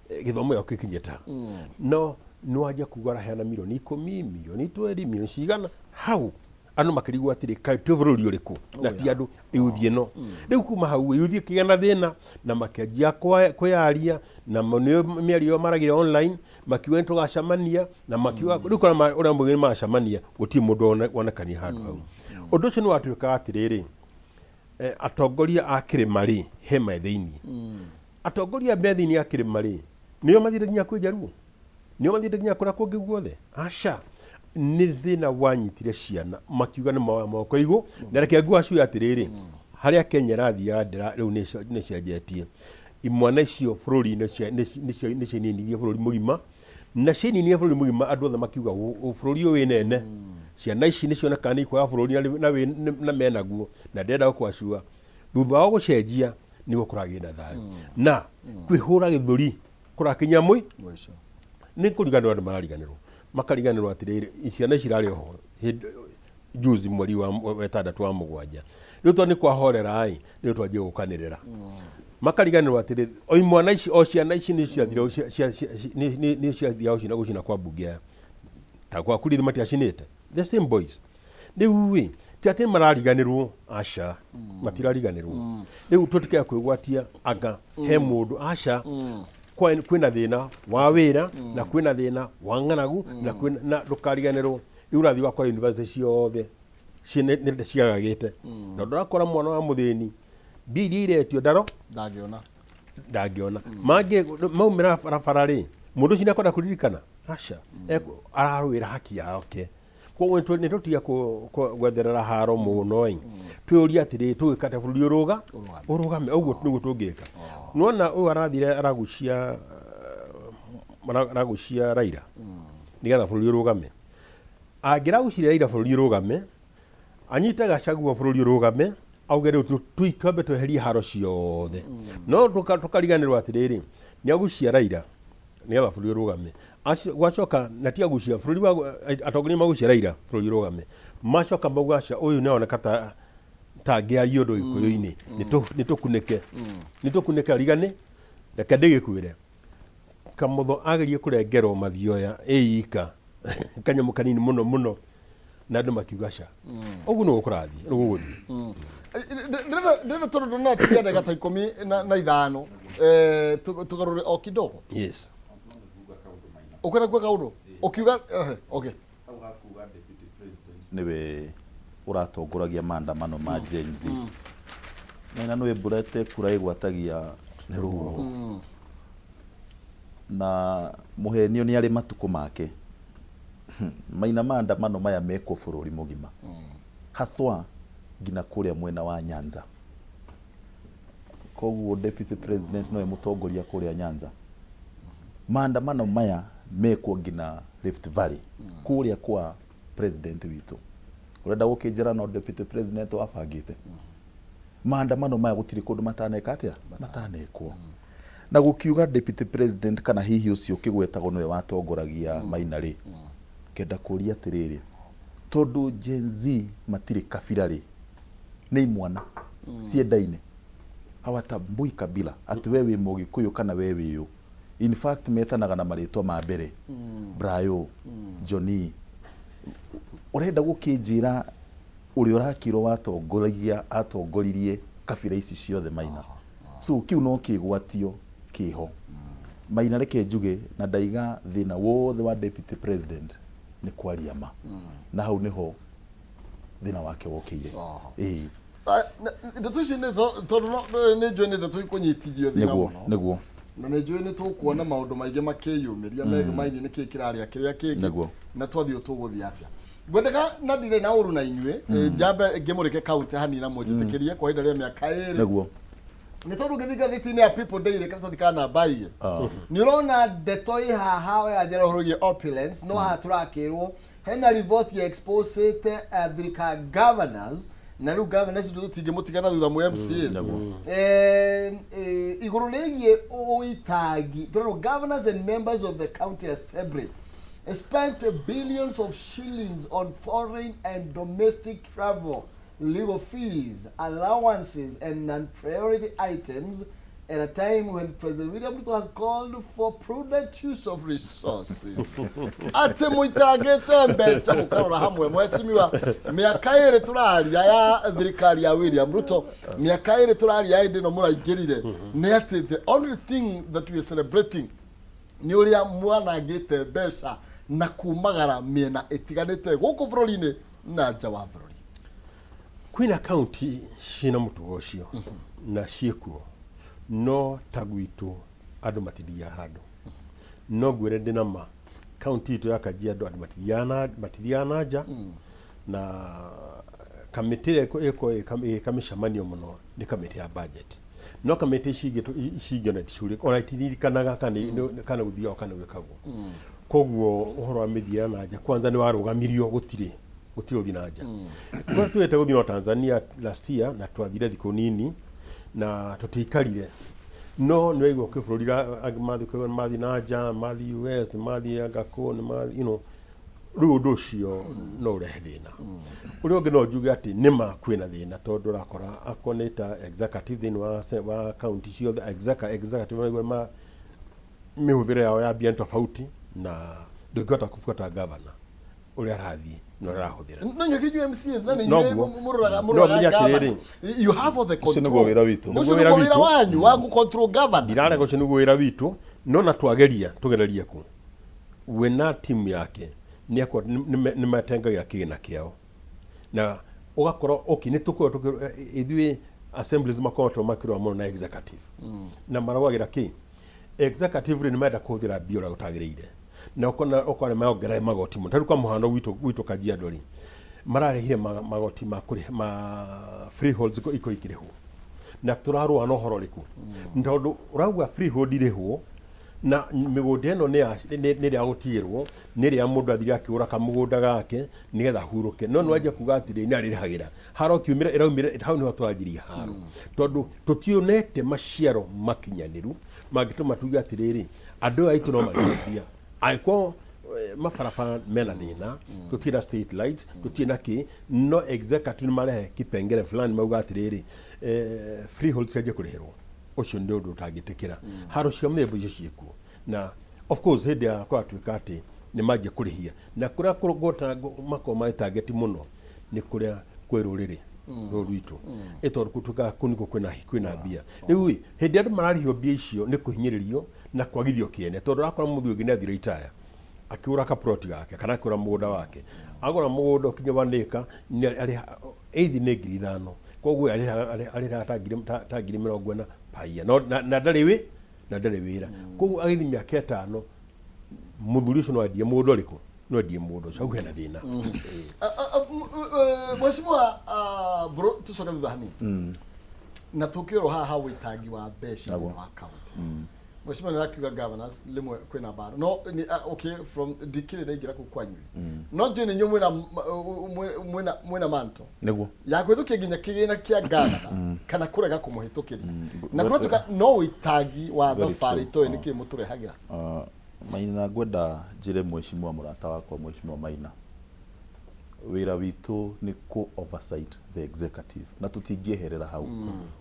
gĩthomo gĩaku gĩkinyĩte ha, no nĩ wanjia kuga ũraheana mirioni 10, mirioni 20, mirioni cigana hau. Andũ makĩrigwo atĩrĩ, kaĩ twĩ bũrũri ũrĩkũ? Na ti andũ yuthi ĩno rĩu kuma hau yuthi ĩkĩgĩa na thĩna na makĩanjia kwĩyaria na nĩo mĩario ĩyo maragire online, makiuga nĩ tũgacemania na makiuga rĩu kora ũrĩa mũgĩ magacemania gũtirĩ mũndũ wonekania handũ hau. Ũndũ ũcio nĩ watuĩkaga atĩrĩrĩ, atongoria a kĩrĩma rĩ, he me thĩinĩ, atongoria me thĩinĩ a kĩrĩma rĩ, nĩo mathiĩte nginya kwĩ Njaruo, nĩo mathiĩte nginya kũrĩa kũngĩ guothe. Aca, nĩ thĩna wanyitire ciana, makiuga nĩ moya moko igũ. Na reke ngwacuya atĩrĩrĩ, harĩa Kenya ĩrathiaga rĩu nĩ cenjetie. Imwana icio bũrũri-inĩ nĩ ciaininirie bũrũri mũgima, na ciaininie bũrũri mũgima, andũ othe makiuga bũrũri ũyũ wĩ nene, ciana ici nĩ cionekaga nĩ ikuoya bũrũri na menaguo. Na ndĩrenda gũkwacua thutha wa gũcenjia nĩguo kũragĩa na thayũ na kwĩhũra gĩthũri kũrakinya Mũico. Nĩ kũriganĩrwo andũ marariganĩrwo, makariganĩrwo atĩrĩrĩ, ciana ici irarĩ oho hĩndĩ juzi mweri wa 6 wa 7. Rĩu tondũ nĩ kwahorera ĩ, rĩu twanjie gũkanĩrĩra, makariganĩrwo atĩrĩ, o imwana ici, o ciana ici nĩ ciathire nĩ ciathiaga gũcina kwa mbunge aya ta kwa kurithi, matiacinĩte the same boys. Rĩu ĩ, ti atĩ marariganĩrwo, aca, matirariganĩrwo. Rĩu tũtikae kwĩgwatia anga he mũndũ, aca. Kwĩna thĩna wa wĩra na kwĩna thĩna wa ng'aragu na kwĩna na ndũkariganĩrwo rĩu ũrathiĩ ũgakora university ciothe nĩ ciagagĩte, tondũ ũrakora mwana wa mũthĩni mbia iria iretio ndaro ndangĩona. Ndangĩona. Mangĩ maumĩra barabara rĩ, mũndũ ũcio nĩakwenda kũririkana, aca. Ararũĩra haki yake. Koguo nĩ tũtige gwetherera haro mũno ĩ, twĩyũrie atĩrĩ, tũgĩka atĩa bũrũri ũrũga Ũrũgame. Ũrũgame. Ũguo nĩguo tũngĩka. Nĩwona ũyũ arathire aragucia aragucia Raila nĩgetha bũrũri ũrũgame. Angĩragucirie Raila bũrũri ũrũgame, anyite Gachagua bũrũri ũrũgame, auge rĩu twambe tweherie haro ciothe. No tũkariganĩrwo atĩrĩrĩ, nĩagucia Raila nĩgetha bũrũri ũrũgame. Gwacoka na ti agucia bũrũri wa atongoria magucia Raila bũrũri ũrũgame, macoka mauga aca, ũyũ nĩaroneka ta tangĩaria ũndũ gĩkũyũ-inĩ, nĩtũkunĩke, nĩtũkunĩke arigane. Reke ndĩgĩkwĩre, Kamotho agerie kũrengerwo mathioya ĩika kanyamũ kanini mũno mũno, na andũ makiuga ca, ũguo nĩguo kũrathiĩ, nĩguo gũgũthiĩ. Ndĩrenda tondũ ndonatigia ndagĩka ta 15, tũgarũre o kidogo. Yes. Ũkwenda kuga kaũndũ ũkiuga okay. Hau hakuga deputy president niwe ũratongoragia maandamano ma Gen Z. Na nĩ mbura ĩtekura ĩgwatagia nĩ rũhuho. Na mũhenio nĩ arĩ matukũ make. Maina maandamano maya mekwo bũrũri mũgima. Haswa nginya kũrĩa mwena wa Nyanza. Koguo deputy president nowe mũtongoria kũrĩa Nyanza. Maandamano maya mekwo nginya Rift Valley kũrĩa kwa president witũ. Ũrenda gũkĩnjĩra no deputy president wabangĩte maandamano maya? Gũtirĩ kũndũ mataneka atĩa, matanekwo. Na gũkiuga deputy president kana hihi ũcio ũkĩgwetagwo nĩwe watongoragia Maina rĩ, ngenda kũria atĩrĩrĩ, tondũ Gen Z matirĩ kabira rĩ, nĩ imwana ciendaine, hawatambui kabila, atĩ we wĩ Mũgĩkũyũ kana we wĩ ũ. In fact metanaga na marĩtwa ma mbere, Brayo, Johnny. Ũrenda gũkĩnjĩra ũrĩa ũrakĩrwo watongoragia atongoririe kabira ici ciothe, Maina? So kĩu no kĩgwatio kĩho, Maina. Reke njuge na ndaiga thĩna wothe wa deputy president nĩ kwaria ma, na hau nĩho thĩna wake wokĩire, ĩĩ. Ndeto ici nĩ tondũ nĩ njũĩ nĩ ndeto ikũnyitithio thĩna mũno. Na nĩ njũĩ nĩ tũkuona maũndũ maingĩ makĩyumĩria megiĩ nĩkĩ kĩrarĩa kĩrĩa kĩngĩ na twathiĩ tũgũthiĩ atĩa. Ngwendaga na ndirĩ na ũru na inyuĩ, njambe ngĩmũrĩke kaunti hanini na mũnjĩtĩkĩrie kwa ihinda rĩa mĩaka 2. Nĩ tondũ ũngĩthiĩ ngathĩti-inĩ ya People Daily karatathi ka namba 2, nĩ ũrona ndeto ĩ haha ya njĩra ũhoro wĩgiĩ opulence. No haha tũrakĩrwo hena riboti ya exposete thirikari governors, na rĩu governors tũtingĩmũtiga na thutha mwĩ MCAs. Igũrũ rĩgiĩ ũitangi, tũrerwo governors and members of the county assembly spent billions of shillings on foreign and domestic travel, legal fees, allowances and non-priority items. At a time when President William Ruto has called for prudent use of resources. Atĩ mũitangĩte mbeca mũkarora hamwe mheshimiwa, mĩaka ĩrĩ tũraria ya thirikari ya William Ruto, mĩaka ĩrĩ tũraria hĩndĩ ĩno mũraingĩrire, nĩ atĩ the only thing that we are celebrating nĩ ũrĩa mwanangĩte mbeca na kumagara mĩena ĩtiganĩte gũkũ bũrũri-inĩ na nja wa bũrũri. Kwĩna kaunti ciĩna mũtugo ũcio na ciĩkuo, no ta gwitũ andũ matithiaga handũ. No ngwĩre ndĩ na ma, kaunti itũ ya Kajiado andũ matithiaga na nja, na kamĩtĩ ĩrĩa ĩkoragwo ĩgĩka mĩcemanio mũno nĩ kamĩtĩ ya budget. No kamĩtĩ ici ingĩ ici ingĩ ona ticurĩ, ona itiririkanaga kana kana gũthiagwo kana gwĩkagwo. Koguo ũhoro wa mĩthiĩre na nja kwanza nĩ warũgamirio, gũtirĩ ũthiĩ na nja. Kũrĩa tuĩte gũthiĩ no Tanzania last year, na twathire thikũ nini na tũtiikarire. No nĩ waigua kwĩ bũrũri angĩ mathiĩ, kwĩ mathiĩ na nja, mathiĩ US, nĩ mathiĩ anga kũ, nĩ mathiĩ, rĩu ũndũ ũcio no ũrehe thĩna. Ũrĩa ũngĩ no njuge atĩ nĩma kwĩna thĩna, tondũ ũrakora akorwo nĩ ta executive thĩinĩ wa county ciothe, executive maraigua mĩhũthĩre yao ya mbia nĩ tofauti, na ndũngĩhota kũbuata governor ũrĩa arathiĩ na ũrĩa arahũthĩra. No inyuĩ inyuĩ MCAs na nĩ Noguo. inyuĩ mũroraga No mũroraga menye atĩrĩrĩ, governor. You have all the Ũcio control. nĩguo wĩra witũ. Ũcio Nĩguo wĩra nĩguo wĩra witũ. wanyu wa gũ-control governor. Ndirarega, ũcio nĩguo wĩra witũ, no na twageria tũgererie kũ we na timu yake nĩ matengagia kĩgĩna kĩao na ũgakorwo okay, nĩ tũkorwo ithuĩ assemblies makoragwo makĩrũa mũno na executive na marũagĩra kĩ executive rĩ, nĩ marenda kũhũthĩra mbia ũrĩa gũtagĩrĩire, na ũkona maongerera magoti mũno. Tarĩu kwa mũhano gwitũ Kajiado rĩ, mararĩhire magoti ma kũrĩha ma freeholds iko ikĩrĩhwo, na tũrarũa na ũhoro ũrĩkũ? Nĩ tondũ ũrauga freehold irĩhwo na mĩgũnda ĩno nĩ ĩrĩa gũtigĩrwo, nĩ ĩrĩa mũndũ athire akĩgũra kamũgũnda gake nĩgetha ahurũke, no nĩwanjia kuga atĩrĩ nĩ arĩrĩhagĩra haro kiumĩra ĩraumĩra hau, nĩho tũranjirie haro, tondũ tũtionete maciaro makinyanĩru mangĩtũma tuge atĩrĩrĩ, andũ aya aitũ no marĩhe mbia angĩkorwo mabarabara mena thĩna, tũtirĩ na street lights, tũtirĩ na kĩ, no executive nĩ marehe kipengele fulani mauga atĩrĩrĩ, freehold cianjie kũrĩhĩrwo. Ũcio nĩ ũndũ ũtangĩtĩkĩra. Haro cia mũthemba ũcio ciĩkuo, na of course hĩndĩ ya kũratuĩka atĩ nĩ manjia kũrĩhia na kũrĩa makoragwo magĩtangeti mũno nĩ kũrĩa kwĩ rũrĩrĩ rũrũ rwitũ, ĩ tondũ gũtuĩkaga kũu nĩkuo kwĩna mbia. Rĩu ĩ hĩndĩ andũ mararĩhio mbia icio nĩ kũhinyĩrĩrio na kwagithio kĩene, tondũ ũrakora mũthuri ũngĩ nĩ athire itaya akĩgũra kaploti gake kana akĩgũra mũgũnda wake, agũra mũgũnda ũkinye 1 acre nĩ arĩha eithi nĩ 5,000, koguo arĩhaga ta 40,000 paia, no na ndarĩ wĩra. Koguo agĩthiĩ mĩaka 5, mũthuri ũcio no endie mũgũnda ũrĩkũ? No endie mũgũnda ũcio. Hau hena thĩna. Mheshimiwa Mbũrũ, tũcoke thutha hanini na tũkĩorwo haha wĩitangi wa mbeca thĩinĩ wa county. Mheshimiwa nĩ arakiuga governors rĩmwe kwĩna mbara, no okay, from ndikĩrĩ ndaingĩra kũu kwanyu, no njũĩ nĩ inyuĩ mwĩna manto Nĩguo. ya kũhĩtũkia nginya kĩgĩna kĩa governor kana kũrega kũmũhĩtũkĩria, na kũratuĩka no wĩitangi wa Very thabarĩ true. toĩ nĩkĩ mũtũrehagĩra. Maina, ngwenda njĩre mheshimiwa mũrata wakwa, mheshimiwa Maina, wĩra witũ nĩ kũ oversight the executive na tũtingĩeherera hau.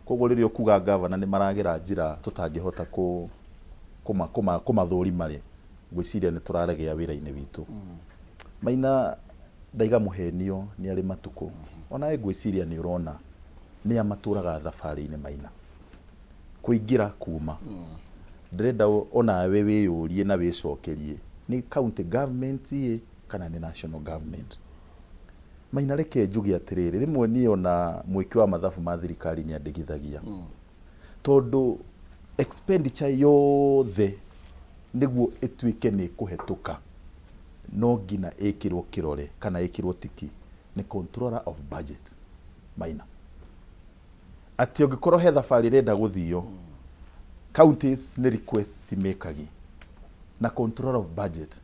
Koguo rĩrĩa ũkuga gavana nĩ maragera njĩra tũtangĩhota kũmathũrima rĩ, ngwĩciria nĩ tũraregea wĩra-inĩ witũ. Maina, ndaiga mũhenio nĩ arĩ matukũ, onawe ngwĩciria nĩ ũrona nĩ a matũraga thabarĩ-inĩ. Maina, kũingĩra kuma ndĩrenda onawe wĩyũrie na wĩcokerie, nĩ county government ĩ kana nĩ national government? Maina, reke njuge atĩrĩrĩ, rĩmwe niĩ ona mwĩki wa mathabu ma thirikari nĩ andĩgithagia, tondũ expenditure yothe nĩguo ĩtuĩke nĩ ĩkũhetũka no nginya ĩkĩrwo kĩrore kana ĩkĩrwo tiki nĩ controller of budget. Maina, atĩ ũngĩkorwo he thabarĩ ĩrenda gũthio, counties nĩ request cimĩkagi na controller of budget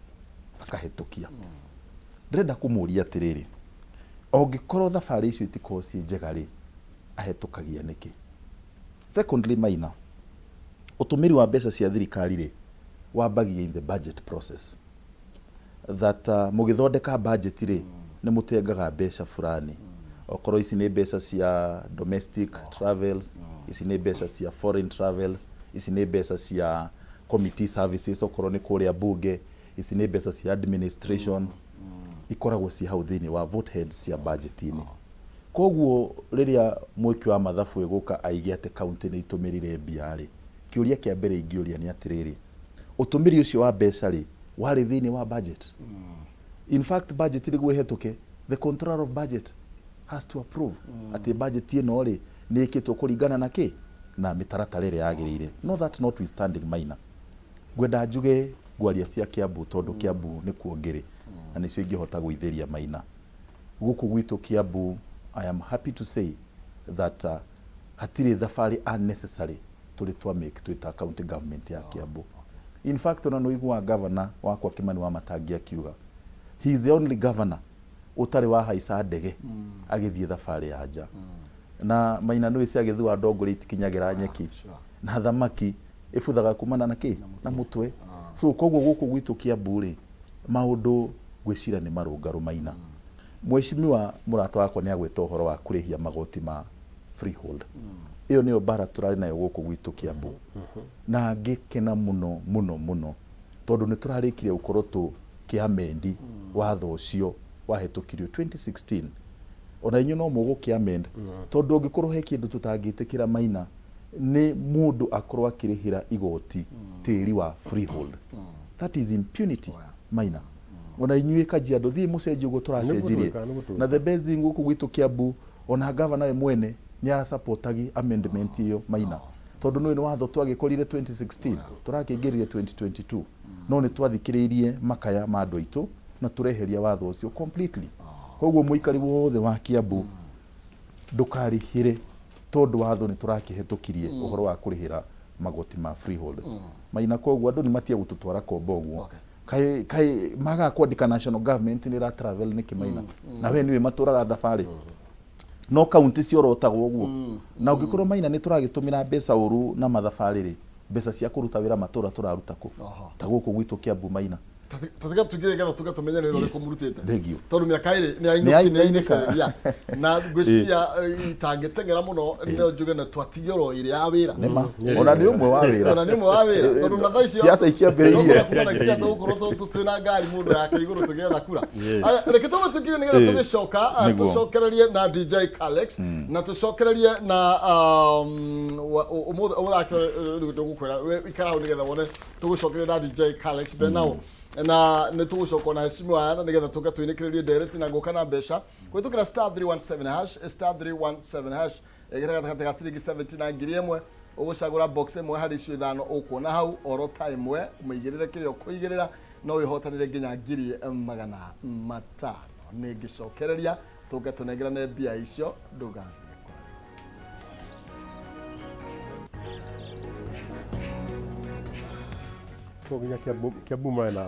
akahĩtũkia. Ndĩrenda kũmũria atĩrĩrĩ, ũngĩkorwo thabarĩ icio itikorwo ciĩ njega rĩ, ahetũkagia nĩkĩ? Secondly, Maina, ũtũmĩri wa mbeca cia thirikari rĩ, wambagia in the budget process, that mũgĩthondeka budget rĩ, nĩ mũtengaga mbeca fulani, okorwo ici nĩ mbeca cia domestic travels, ici nĩ mbeca cia foreign travels. Ici nĩ mbeca cia committee services, okorwo nĩ kũrĩa bunge, ici nĩ mbeca cia administration, ikoragwo ci hau thĩinĩ wa vote heads cia budget-inĩ. Koguo rĩrĩa mwĩki wa mathabu ĩgũka aige atĩ kaunti nĩ itũmĩrire mbia rĩ, kĩũria kĩa mbere ingĩũria nĩ atĩrĩrĩ, ũtũmĩri ũcio wa mbeca rĩ, warĩ thĩinĩ wa budget? In fact, budget nĩguo ĩhetũke, the controller of budget has to approve atĩ budget ĩno rĩ, nĩ ĩkĩtwo kũringana na kĩ na mĩtaratara ĩrĩa yagĩrĩire. No that notwithstanding, Maina, ngwenda njuge ngwaria cia Kiambu tondũ Kiambu nĩkuo ngĩrĩ na nĩcio ingĩhota gũithĩria Maina. Gũkũ gwitũ Kiambu, I am happy to say that hatirĩ thabarĩ unnecessary tũrĩ twa make twĩ ta county government ya Kiambu. In fact, ona nĩ ũiguaga governor wakwa Kimani Wamatangi akiuga he is the only governor ũtarĩ wahaica ndege agĩthiĩ thabarĩ ya nja. Na Maina, nĩ cia gĩthua ndongore itikinyagĩra nyeki na thamaki ĩbuthaga kumana na kĩ na mũtwe. So koguo gũkũ gwitũ Kiambu rĩ, maũndũ ngwĩciria nĩ marũngarũ. Maina, mheshimiwa mũrata wakwa nĩ agwĩta ũhoro wa kũrĩhia magoti ma freehold. Ĩyo nĩyo mbara tũrarĩ nayo gũkũ gwitũ Kiambu, na ngĩkena mũno mũno mũno tondũ nĩ tũrarĩkirie gũkorwo tũkĩamend watho ũcio wahĩtũkirio 2016. Ona inyuĩ no mũgũkĩamend, tondũ ũngĩkorwo he kĩndũ tũtangĩtĩkĩra, Maina, nĩ mũndũ akorwo akĩrĩhĩra igoti tĩri wa freehold. That is impunity, Maina. Ona inyuĩ Kajiado, thiĩ mũcenjie ũguo tũracenjirie. Nĩ gũtwĩka. Na the best thing, gũkũ gwitũ Kiambu ona gavana we mwene nĩ arasupportagi amendment ĩyo, Maina, tondũ nĩ watho twagĩkorire 2016, tũrakĩingĩrire 2022, no nĩ twathikĩrĩirie makaya ma andũ aitũ na tũreheria watho ũcio completely. Koguo mũikari wothe wa Kiambu ndũkarĩhĩre, tondũ watho nĩ tũrakĩhetũkirie ũhoro wa kũrĩhĩra magoti ma freehold, Maina. Koguo andũ nĩ matige gũtũtwara kombo ũguo. Kaĩ kaĩ magaga kwandĩka national government nĩ ĩra travel nĩkĩ, Maina? Na we nĩwe matũraga thabarĩ no kaunti ciorotagwo ũguo. Na ũngĩkorwo, Maina, nĩ tũragĩtũmĩra mbeca ũru na mathabarĩ rĩ, mbeca cia kũruta wĩra matũra tũraruta kũ? Ta gũkũ gwitũ Kiambu, Maina. Tatiga tuingire ngetha tuge tumenye nĩ wĩra ũrĩkũ mũrutĩte. Thank you. Tondũ mĩaka ĩrĩ nĩ Nĩ ainũki nĩ ainũka. ainĩkĩrĩria na ngwĩciria itangĩteng'era mũno no njuge na twatigia oro ĩrĩ ya wĩra. Nĩma ona nĩ ũmwe wa wĩra. Ona nĩ ũmwe wa wĩra, tondũ na thaa icio Siasa ikĩambĩrĩirie. kuma na siasa tũgũkorwo twĩna ngari mũndũ yake igũrũ tũgĩetha kura. Aya, reke tũme tũingire nĩgetha tũgĩcoka tũcokererie na DJ Calex na tũcokererie na ũmũthĩ ũmũthĩ rĩu ndũgũkwĩra we ikara hau nĩgetha wone tũgũcokeria na DJ Calex Benao na nĩ tũgũcoka na heshima aya na nĩgetha tũke twĩnĩkĩrĩrie ndereti na ngũka na mbeca kũhĩtũkĩra *317#, *317#. Ĩgĩra gatagatĩ ga ciringi 70 na 1000, ũgũcagũra box ĩmwe harĩ icio ithano ũkuona hau oro ta ĩmwe, ũmĩigĩrĩre kĩrĩa ũkũigĩrĩra, no wĩhotanĩre nginya 500,000. Nĩ ngĩcokereria tũke tũnengerane mbia icio, ndũgathiĩ kũraihu. Ko nginya Kiambu marĩ na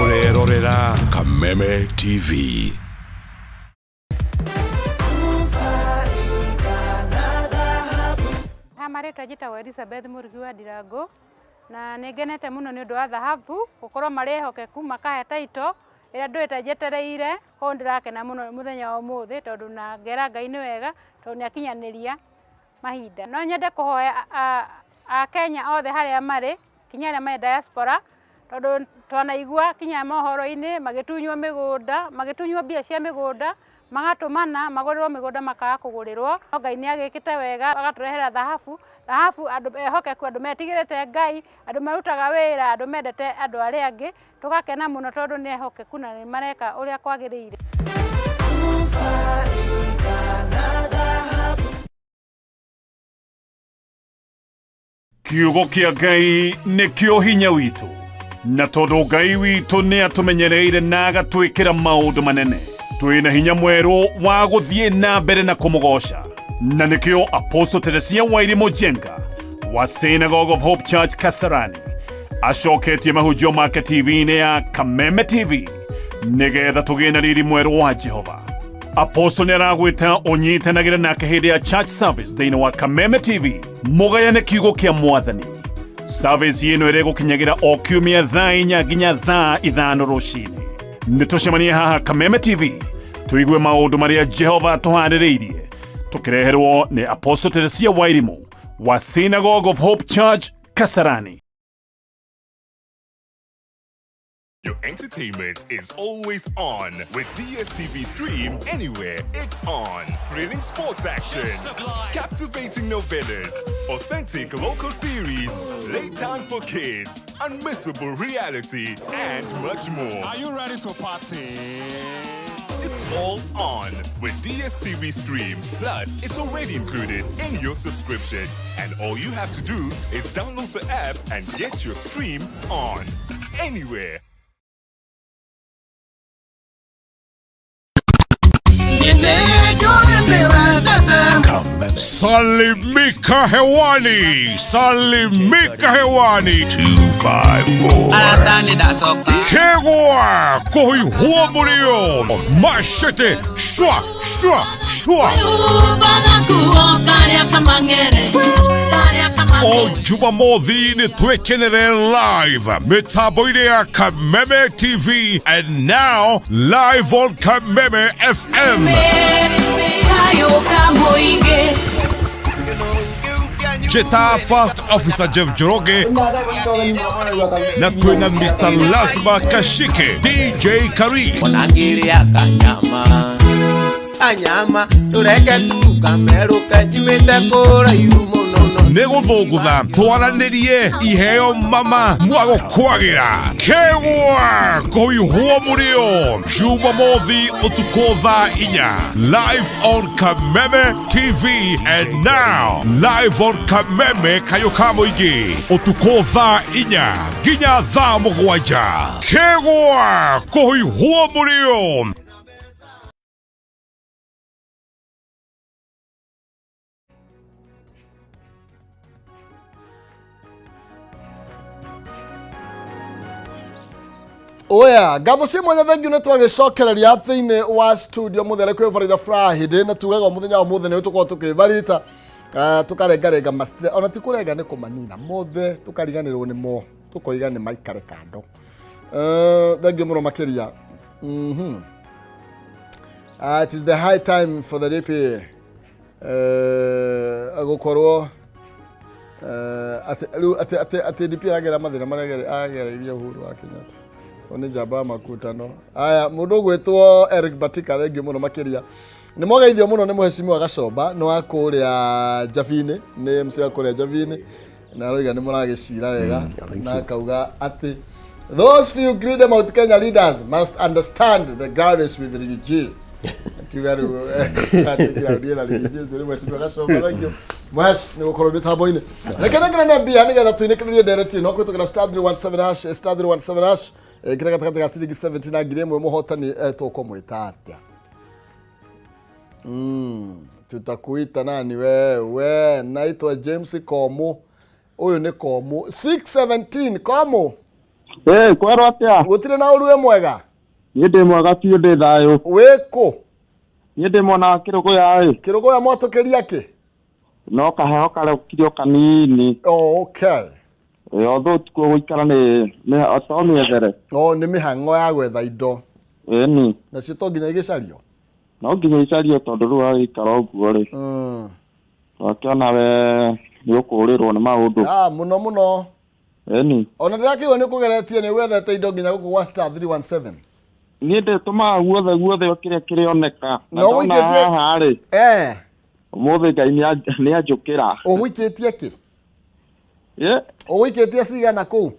Ũrerorera Kameme TV. Ha marĩtwa njĩtagwo Elizabeth Mũrugi wa Ndirango na nĩ ngenete mũno nĩ ũndũ wa thahabu gũkorwo marĩ ehokeku makahe taito ĩrĩa ndũĩte njetereire. Koguo ndĩrakena mũno mũthenya wa ũmũthĩ tondũ na ngera Ngai nĩ wega tondũ nĩ akinyanĩria mahinda. No nyende kũhoya Akenya othe harĩa marĩ, kinya arĩa marĩ diaspora, tondũ twanaigua kinya mohoro-inĩ magĩtunywo mĩgũnda, magĩtunywo mbia cia mĩgũnda, magatũmana magũrĩrwo mĩgũnda makaga kũgũrĩrwo. No Ngai nĩ agĩkĩte wega agatũrehera thahabu. Thahabu, andũ ehokeku, andũ metigĩrĩte Ngai, andũ marutaga wĩra, andũ mendete andũ arĩa angĩ. Tũgakena mũno tondũ nĩ ehokeku na nĩ mareka ũrĩa kwagĩrĩire. Kiugo kĩa Ngai nĩkĩo hinya witũ, na tondũ Ngai witũ nĩ atũmenyereire na agatwĩkĩra maũndũ manene, twĩna hinya mwerũ wa gũthiĩ na mbere na kũmũgoca. Na nĩkĩo Apostle Teresia Wairimu Njenga wa Synagogue of Hope Church Kasarani acoketie mahunjio make TV-inĩ ya Kameme TV nĩgetha tũgĩe na riri mwerũ wa Jehova. Apostle nĩ aragwĩta ũnyitanagĩre nake hĩndĩ ya church service thĩinĩ wa Kameme TV, mũgayane kiugo kĩa Mwathani. Service ĩno ĩrĩgũkinyagĩra o kiumia thaa 4 nginya thaa 5 rũcinĩ. Nĩ tũcemanie haha Kameme TV tũigue maũndũ marĩa Jehova atũharĩrĩirie. Tũkĩreherwo nĩ Apostle Teresia Wairimu wa Synagogue of Hope Church Kasarani. Your entertainment is always on with DSTV Stream Anywhere. It's on. Thrilling sports action, captivating novellas, authentic local series, late time for kids, unmissable reality, and much more. Are you ready to party? It's all on with DSTV Stream. Plus, it's already included in your subscription. And all you have to do is download the app and get your stream on. Anywhere. Salimika hewani, salimika hewani. 254. Kegwa kohi huo machete shwa shwa shwa. O Jumamothi nĩ twĩkenere live mĩtambo-inĩ ya Kameme TV and now live on Kameme FM. Jeta First Officer Jeff Njoroge na twĩna Mr. Lazima Kashike DJ Karis onangĩrĩa kanyama kanyama tũreke tu kamerũke nyumĩte kũraihu mũno no nĩ gũthũngũtha twaranĩrie iheo mama mwagũkwagĩra kegwa kũihwo mũrĩo jumamothi ũtukũ thaa inya live on Kameme TV and now live on Kameme kayũ ka mũingĩ ũtukũ thaa inya nginya thaa mũgwanja kegwa kũihwo mũrĩo. Oya, ngatho cia mwanya thengiũ nĩ twagĩcokereria thĩinĩ wa studio mũthenya kwĩ Farida Friday na tugaga mũthenya wa mũthenya nĩ tũkoragwo tũkĩbarita tũkarengarenga mastre ona ti kũrenga nĩ kũmanina mothe tũkariganĩrwo nĩmo tũkoiga nĩ maikare kando. Thengiũ mũno makĩria. It is the high time for the DP gũkorwo atĩ rĩu atĩ DP aragera mathĩna marĩa agereirie Uhuru wa Kenyatta. O nĩ njamba ya makutano. Aya, mũndũ ũgwĩtwo Eric Batika thengiũ mũno makĩria. Nĩ mwageithio mũno nĩ mũhecimiwa Gacomba nĩ wa kũrĩa Njabinĩ, nĩ MC wa kũrĩa Njabinĩ na aroiga nĩ mũragĩcira wega na akauga atĩ those few greedy Mount Kenya leaders must understand the ground is with Riggy. Akiuga rĩu atĩ ground ĩna Riggy ũcio nĩ mũhecimiwa Gacomba thengiũ. Mwesh nĩ gũkorwo mĩtambo-inĩ. Reke nengere nĩ mbia nĩgetha tũinĩkĩrĩrie ndereti ĩno kũhĩtũkĩra star 317 hash star 317 hash kĩrĩa gatagatĩ ga ciringi 70 na ngiri ĩmwe mũhotani tũkũmwĩta atĩa? Tutakuita nani wewe? Naitwa James Komu. Ũyũ nĩ Komu 617 Komu. Ĩ, kwerwo atĩa? Gũtirĩ na ũru wĩ mwega? Niĩ ndĩ mwega biũ ndĩ thayũ. Wĩ kũ? Niĩ ndĩ mwena wa Kĩrũgũya ĩ. Kĩrũgũya mwatũkĩria kĩ? No kaheho karokire o kanini. Oh, okay. Ĩ, although tikuo gũikara nĩ to mĩethere. Oh, nĩ mĩhang'o ya gwetha indo. Ĩni. Nacio to nginya igĩcario? No nginya icario tondũ rĩu wagĩikara ũguo rĩ. Wakĩona we nĩ ũkũrĩrwo nĩ maũndũ. Ah, mũno mũno. Ĩni. Ona ndĩrakĩigua nĩ ũkũgeretie nĩ wethete indo nginya gũkũ gwa star 317. Niĩ ndĩtũmaga guothe guothe o kĩrĩa kĩrĩoneka. Na No ndona ũikĩtie haha rĩ. Ũmũthĩ Ngai nĩ anjũkĩra. Ũgũikĩtie kĩ? Ĩ? Ũgũikĩtie cigana kũu?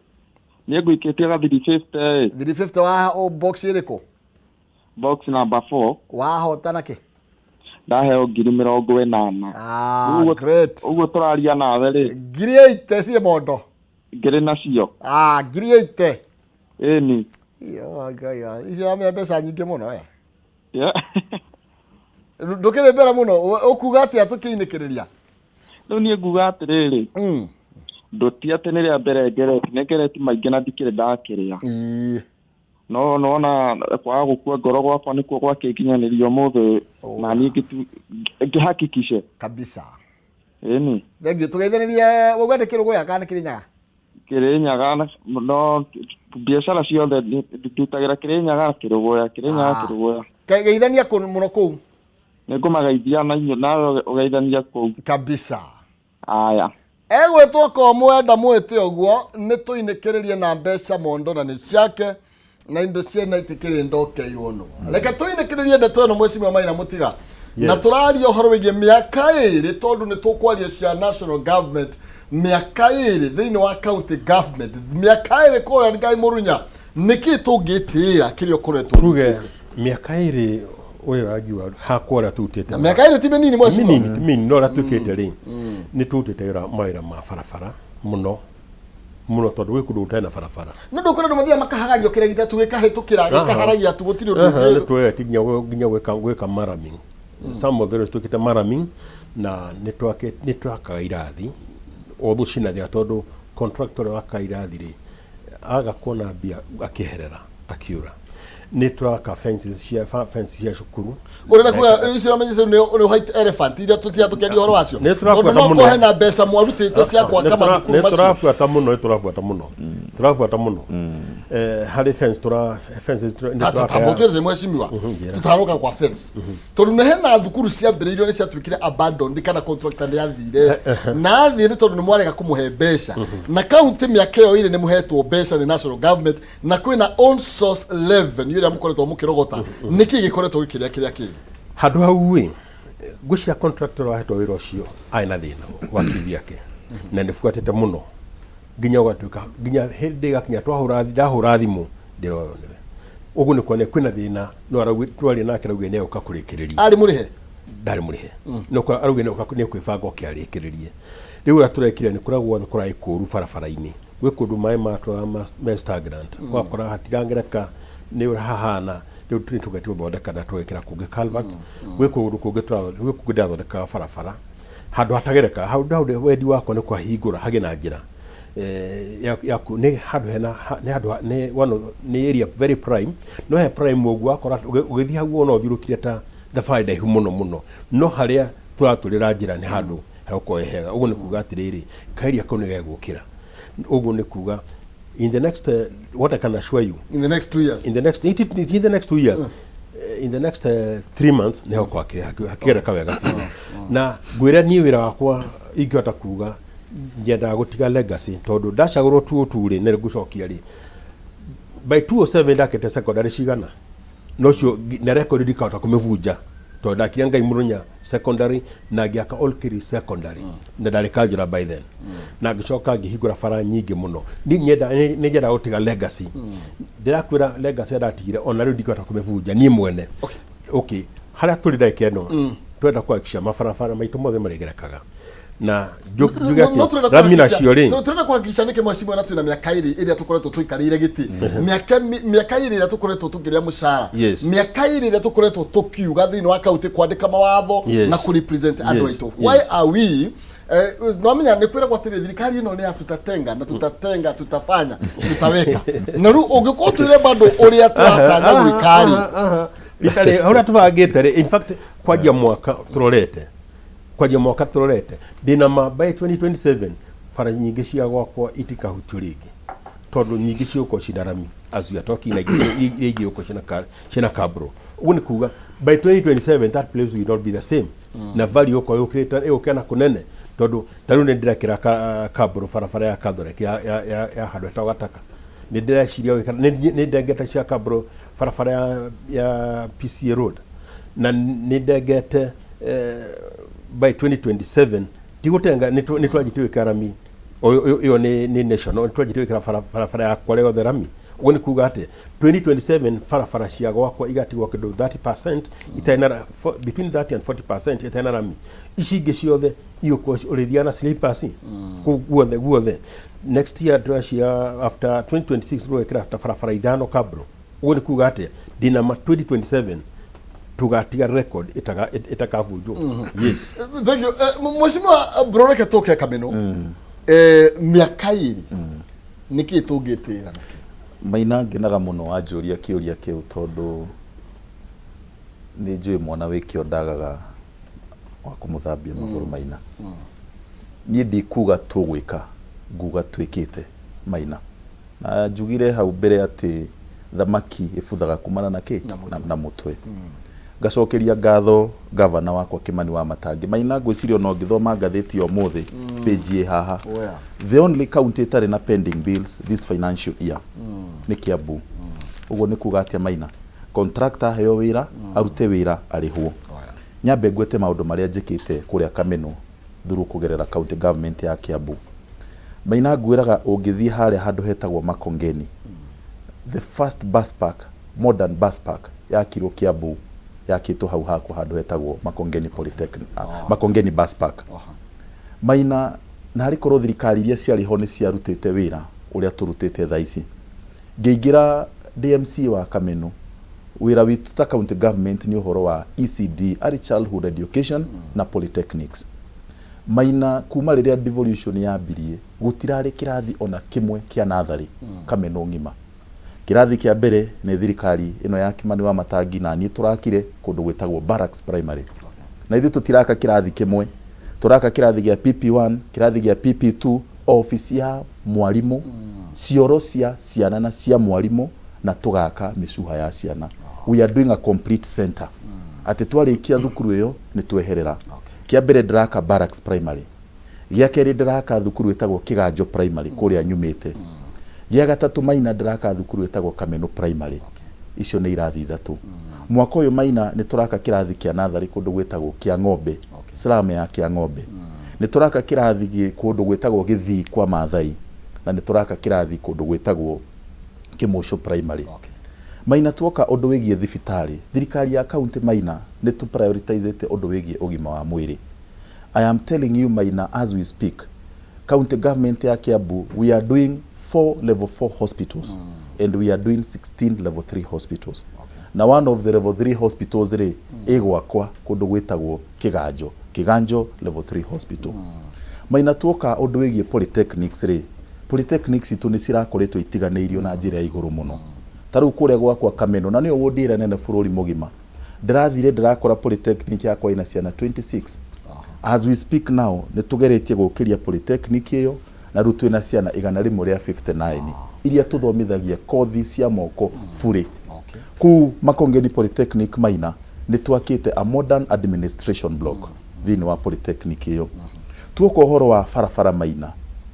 Niĩ ngũikĩtie ga 350 ĩ. 350 wa o box ĩrĩkũ? Box number 4. Wahotana kĩ? Ndaheo ngiri mĩrongo ĩnana. Ah, great. Ũguo tũraria nawe rĩ. Ngiri 80 ciĩ mondo. Ngĩrĩ nacio. Ah, ngiri 80. Ĩni. Iyo, Ngai, icio wamenya mbeca nyingĩ mũno eh. Yeah. Ndũkĩrĩ mbere mũno, ũkuga atĩa tũkĩinĩkĩrĩria? Rĩu niĩ nguga atĩrĩrĩ. Ndũti atĩ nĩ rĩa mbere ngereti, nĩ ngereti maingĩ na ndikĩrĩ ndakĩrĩa. No nona kwaga gũkua ngoro gwakwa nĩkuo gwakĩnginyanĩria ũmũthĩ na niĩ ngĩhakikice. Kabisa. Ĩni. Thengiũ tũgeithanĩrie wauga nĩ Kĩrũgũya kana nĩ Kĩrĩnyaga? Kĩrĩnyaga no biacara ciothe ndutagĩra Kĩrĩnyaga Kĩrũgũya, Kĩrĩnyaga Kĩrũgũya. Geithania mũno kũu. Nĩ ngũmageithia na inyuĩ nawe ũgeithanie kũu. Kabisa. Aya. Egwĩtwo Komwenda mwĩte ũguo nĩ tũinĩkĩrĩrie na mbeca mondo na nĩ ciake na indo ciena itikĩrĩ ndokeirwo nũ. Reke tũinĩkĩrĩrie ndeto ĩno mwecimio Maina Mũtiga. Na tũraria ũhoro wĩgiĩ mĩaka ĩrĩ tondũ nĩ tũkwaria cia national government mĩaka ĩrĩ thĩinĩ wa county government mĩaka ĩrĩ kũrĩa Ngai Mũrunya nĩkĩ tũngĩtĩĩra kĩrĩa ũkoretwo tuge mĩaka ĩrĩ ũrĩa ũrangiuga hakwa ũrĩa tũrutĩte Na mĩaka ĩrĩ ti mĩnini mwecimio. Mĩnini, ti mĩnini no ũrĩa twĩkĩte rĩ nĩ tũrutĩte wĩra mawĩra ma barabara mũno mũno tondũ gwĩ kũndũ gũtarĩ na barabara. Nĩ ũndũ kũrĩ andũ mathiaga makahagario kĩragita tu gĩkahĩtũkĩra gĩkaharagia tu gũtirĩ ũndũ Aha, ũngĩ. nĩ tuoete nginya nginya gwĩka gwĩka maraming. Some of the roads twĩkĩte maraming na nĩ twake nĩ twakaga irathi although ciĩna thĩna tondũ contractor ũrĩa wakaga irathi rĩ aga kuona mbia akĩeherera akiũra. Nĩ tũraka fences cia fence cia cukuru. Ũrenda kuga icio ũramenya icio nĩ white elephant iria tũtiga tũkĩaria ũhoro wacio. Nĩ tũrabuata Tondũ no mũno. kũhe na mbeca mwarutĩte cia gwaka mathukuru nĩ macio. tũrabuata mũno nĩ tũrabuata mũno tũrabuata mũno harĩ fence tũra fences nĩ tũraka Tambo twĩrĩte mwecimiwa njĩra. tũtanoka kwa fence tondũ nĩ hena thukuru ciambĩrĩirio nĩ ciatuĩkire abandoned kana contractor nĩ athire na athiĩ nĩ tondũ nĩ mwarega kũmũhe mbeca na kaunti mĩaka ĩyo ĩrĩ nĩ mũhetwo mbeca nĩ national government na kwĩna own source revenue ĩrĩa mũkoretwo mũkĩrogota nĩkĩ gĩkoretwo gĩkĩrĩa kĩrĩa kĩngĩ handũ hau ĩ ngwĩciria contractor wahetwo wĩra ũcio arĩ na thĩna wa kiri yake na nĩ buatĩte mũno nginya ũgatuĩka nginya hĩndĩ ĩgakinya twahũra ndahũra thimũ ndĩroywo nĩwe ũguo nĩ kuonania kwĩna thĩna no twaria nake araugire nĩ egũka kũrĩkĩrĩria arĩ mũrĩhe ndarĩ mũrĩhe no kwa araugire nĩ egũka nĩ ekwĩbanga oke arĩkĩrĩrie rĩu ũrĩa tũrekire nĩ kũrĩa guothe kũrarĩ kũru barabara-inĩ gwĩ kũndũ maĩ matwara me stagnant ũgakora hatirangereka nĩ ũrĩa hahana rĩu nĩ tũgetie gũthondeka na tũgekĩra kũngĩ culverts gwĩ kũndũ kũngĩ gwĩ kũngĩ ndĩrathondekaga barabara handũ hatagereka hau hau wendi wakwa nĩ kũhahingũra hagĩe na njĩra ya nĩ handũ hena nĩ handũ nĩ one nĩ area very prime no he prime ũguo wakora ũgĩthiĩ hau wona ũthiũrũkire ta thabarĩ ndaihu mũno mũno no harĩa tũratũrĩra njĩra nĩ handũ hegũkorwo he hega ũguo nĩ kuga atĩrĩrĩ kaeria kau nĩ gegũkĩra ũguo nĩ kuga in the next what I can assure you in the next 2 years in the next in the next 2 years in the next 3 months nĩ hagũkorwo hakĩgereka wega biũ na ngwĩra niĩ wĩra wakwa ingĩhota kuga nyendaga gũtiga legacy tondũ ndacagũrwo tu tu rĩ na ngũcokia rĩ by 207 ndakĩte secondary cigana no cio na record ndikahota kũmĩbunja tondũ ndakire Ngai Mũrũnya secondary na ngĩaka Olkiri secondary na ndarĩ kanjũra by then na ngĩcoka ngĩhingũra bara nyingĩ mũno niĩ nyenda nĩ nyendaga gũtiga legacy ndĩrakwĩra legacy ndatigire ona rĩu ndikahota kũmĩbunja niĩ mwene okay harĩa tũrĩ ndagĩka ĩno twenda kuhakikisha mabarabara maitũ mothe marĩgerekaga na njuge No atĩ tũrenda rami kuhakikisha- nacio rĩ tũrenda kuhakikisha nĩkĩ mwecimwa na twĩna mĩaka ĩrĩ ĩrĩa tũkoretwo tũikarĩire gĩtĩ mĩaka ĩrĩ ĩrĩa tũkoretwo tũkĩrĩa mũcara Yes. mĩaka ĩrĩ ĩrĩa tũkoretwo tũkiuga thĩinĩ wa kaunti kwandĩka mawatho Yes. na kũrepresent andũ Yes. aitũ why are we nwamenya nĩ kwĩragwo atĩrĩ thirikari ĩno nĩ ya tutatenga na tutatenga tutafanya tutaweka na rĩu ũngĩkorwo twĩre bado ũrĩa tũratanya gwĩka rĩ rita rĩ ũrĩa tũbangĩte rĩ in fact kwanjia mwaka tũrorete kwanjia mwaka tũrorete ndĩna ma by 2027 bara nyingĩ cia gwakwa itikahutio rĩngĩ tondũ nyingĩ cigũkorwo ciĩna rami as we are talking na ingĩ iria ingĩ igũkorwo ciĩna kabro ũguo nĩ kuga by 2027 that place will not be the same na value ĩgũkorwo yũkĩrĩte ĩgũkĩra na kũnene tondũ ta rĩu nĩ ndĩrekĩra kabro barabara ya Catholic ya handũ hetagwo Gataka nĩ ndĩreciria gwĩka nĩ ndengete cia kabro barabara ya PCA road na nĩ ndengete by 2027 tigũtenga nĩ twanjĩtie gwĩkĩra rami ĩyo nĩ national nĩ twanjĩtie gwĩkĩra barabara yakwa yothe rami ũguo nĩ kuga atĩ 2027 barabara cia gwakwa igatigwo kĩndũ 30% itarĩ na between 30 and 40% itarĩ na rami ici ingĩ ciothe igũkorwo ũrĩthiaga na slippers kũu guothe guothe next year ndĩracia after 2026 tũgekĩra ta barabara ithano kabro ũguo nĩ kuga atĩ ndĩna ma 2027 tũgatiga record itakabunjwo yes Thank you. Mheshimiwa Broreke tũke Kameno mĩaka ĩrĩ nĩkĩ tũngĩtĩĩra nakĩo Maina ngenaga mũno wanjũria kĩũria kĩu tondũ nĩ njũĩ mwana wĩ kĩo ndagaga wa kũmũthambia magũrũ Maina. Niĩ ndikuga tũgwĩka nguga twĩkĩte Maina. Na njugire hau mbere atĩ thamaki ĩbuthaga kumana na kĩ? Na mũtwe. Ngacokeria ngatho gavana wakwa Kimani wa Matangi. Maina ngwĩciria ona ũngĩthoma ngathĩti ya ũmũthĩ page ĩ haha. Where? The only county ĩtarĩ na pending bills this financial year nĩ Kiambu. Ũguo nĩ kuga atĩa Maina? Contractor aheo wĩra, arute wĩra arĩhwo. Nyambe ngwete maũndũ marĩa njĩkĩte kũrĩa Kameno through kũgerera county government ya Kiambu. Maina ngwĩraga ũngĩthiĩ harĩa handũ hetagwo Makongeni, the first bus park, modern bus park yakirwo Kiambu, yakĩtwo hau hakwa handũ hetagwo Makongeni Polytechnic, Makongeni bus park. Maina narĩ korwo thirikari iria ciarĩ ho nĩ ciarutĩte wĩra ũrĩa tũrutĩte thaa ici. Ngĩingĩra DMC wa Kameno, wĩra witũ ta county government nĩ ũhoro wa ECD, Early Childhood Education na Polytechnics. Maina kuma rĩrĩa devolution yambirie, gũtirarĩ kĩrathi ona kĩmwe kĩa natharĩ Kameno ng'ima. Kĩrathi kĩa mbere nĩ thirikari ĩno ya Kimani wa Matangi na niĩ tũrakire kũndũ gwĩtagwo Barracks Primary. Na ithuĩ tũtiraka kĩrathi kĩmwe, tũraka kĩrathi gĩa PP1, kĩrathi gĩa PP2, office ya mwarimũ, cioro cia ciana na cia mwarimũ, na tũgaka mĩcuha ya ciana. We are doing a complete center. Atĩ twarĩkia thukuru ĩyo nĩ tweherera. Kĩa mbere ndĩraka Barracks Primary. Gĩa kerĩ ndĩraka thukuru ĩtagwo Kĩganjo Primary kũrĩa nyumĩte. Gĩa gatatũ Maina ndĩraka thukuru ĩtagwo Kameno Primary. Icio nĩ irathi ithatũ. Mwaka ũyũ Maina nĩ tũraka kĩrathi kĩa natharĩ kũndũ gwĩtagwo Kĩang'ombe, slum ya Kĩang'ombe. Nĩ tũraka kĩrathi kũndũ gwĩtagwo Gĩthii kwa Maathai, na nĩ tũraka kĩrathi kũndũ gwĩtagwo Kĩmũcũ Primary. Maina tuoka ũndũ wĩgiĩ thibitarĩ, thirikari ya county Maina nĩ tũ prioritizĩte ũndũ wĩgiĩ ũgima wa mwĩrĩ. I am telling you Maina as we speak, county government ya Kiambu we are doing 4 level 4 hospitals and we are doing 16 level 3 hospitals. Na one of the level 3 hospitals rĩ ĩ gwakwa kũndũ gwĩtagwo Kĩganjo, Kĩganjo level 3 hospital. Maina tuoka ũndũ wĩgiĩ polytechnics rĩ, polytechnics itũ nĩ cirakoretwo itiganĩirio na njĩra ya igũrũ mũno. Ta rĩu kũrĩa gwakwa Kameno, na nĩyo ward ĩrĩa nene bũrũri mũgima, ndĩrathire ndĩrakora polytechnic yakwa ĩna ciana 26. As we speak now, nĩ tũgeretie gũkĩria polytechnic ĩyo, na rĩu twĩna ciana igana rĩmwe rĩa 59 iria tũthomithagia kothi cia moko burĩ. Kũu Makongeni Polytechnic Maina, nĩ twakĩte a modern administration block thĩinĩ wa polytechnic ĩyo. Tuoka ũhoro wa barabara Maina,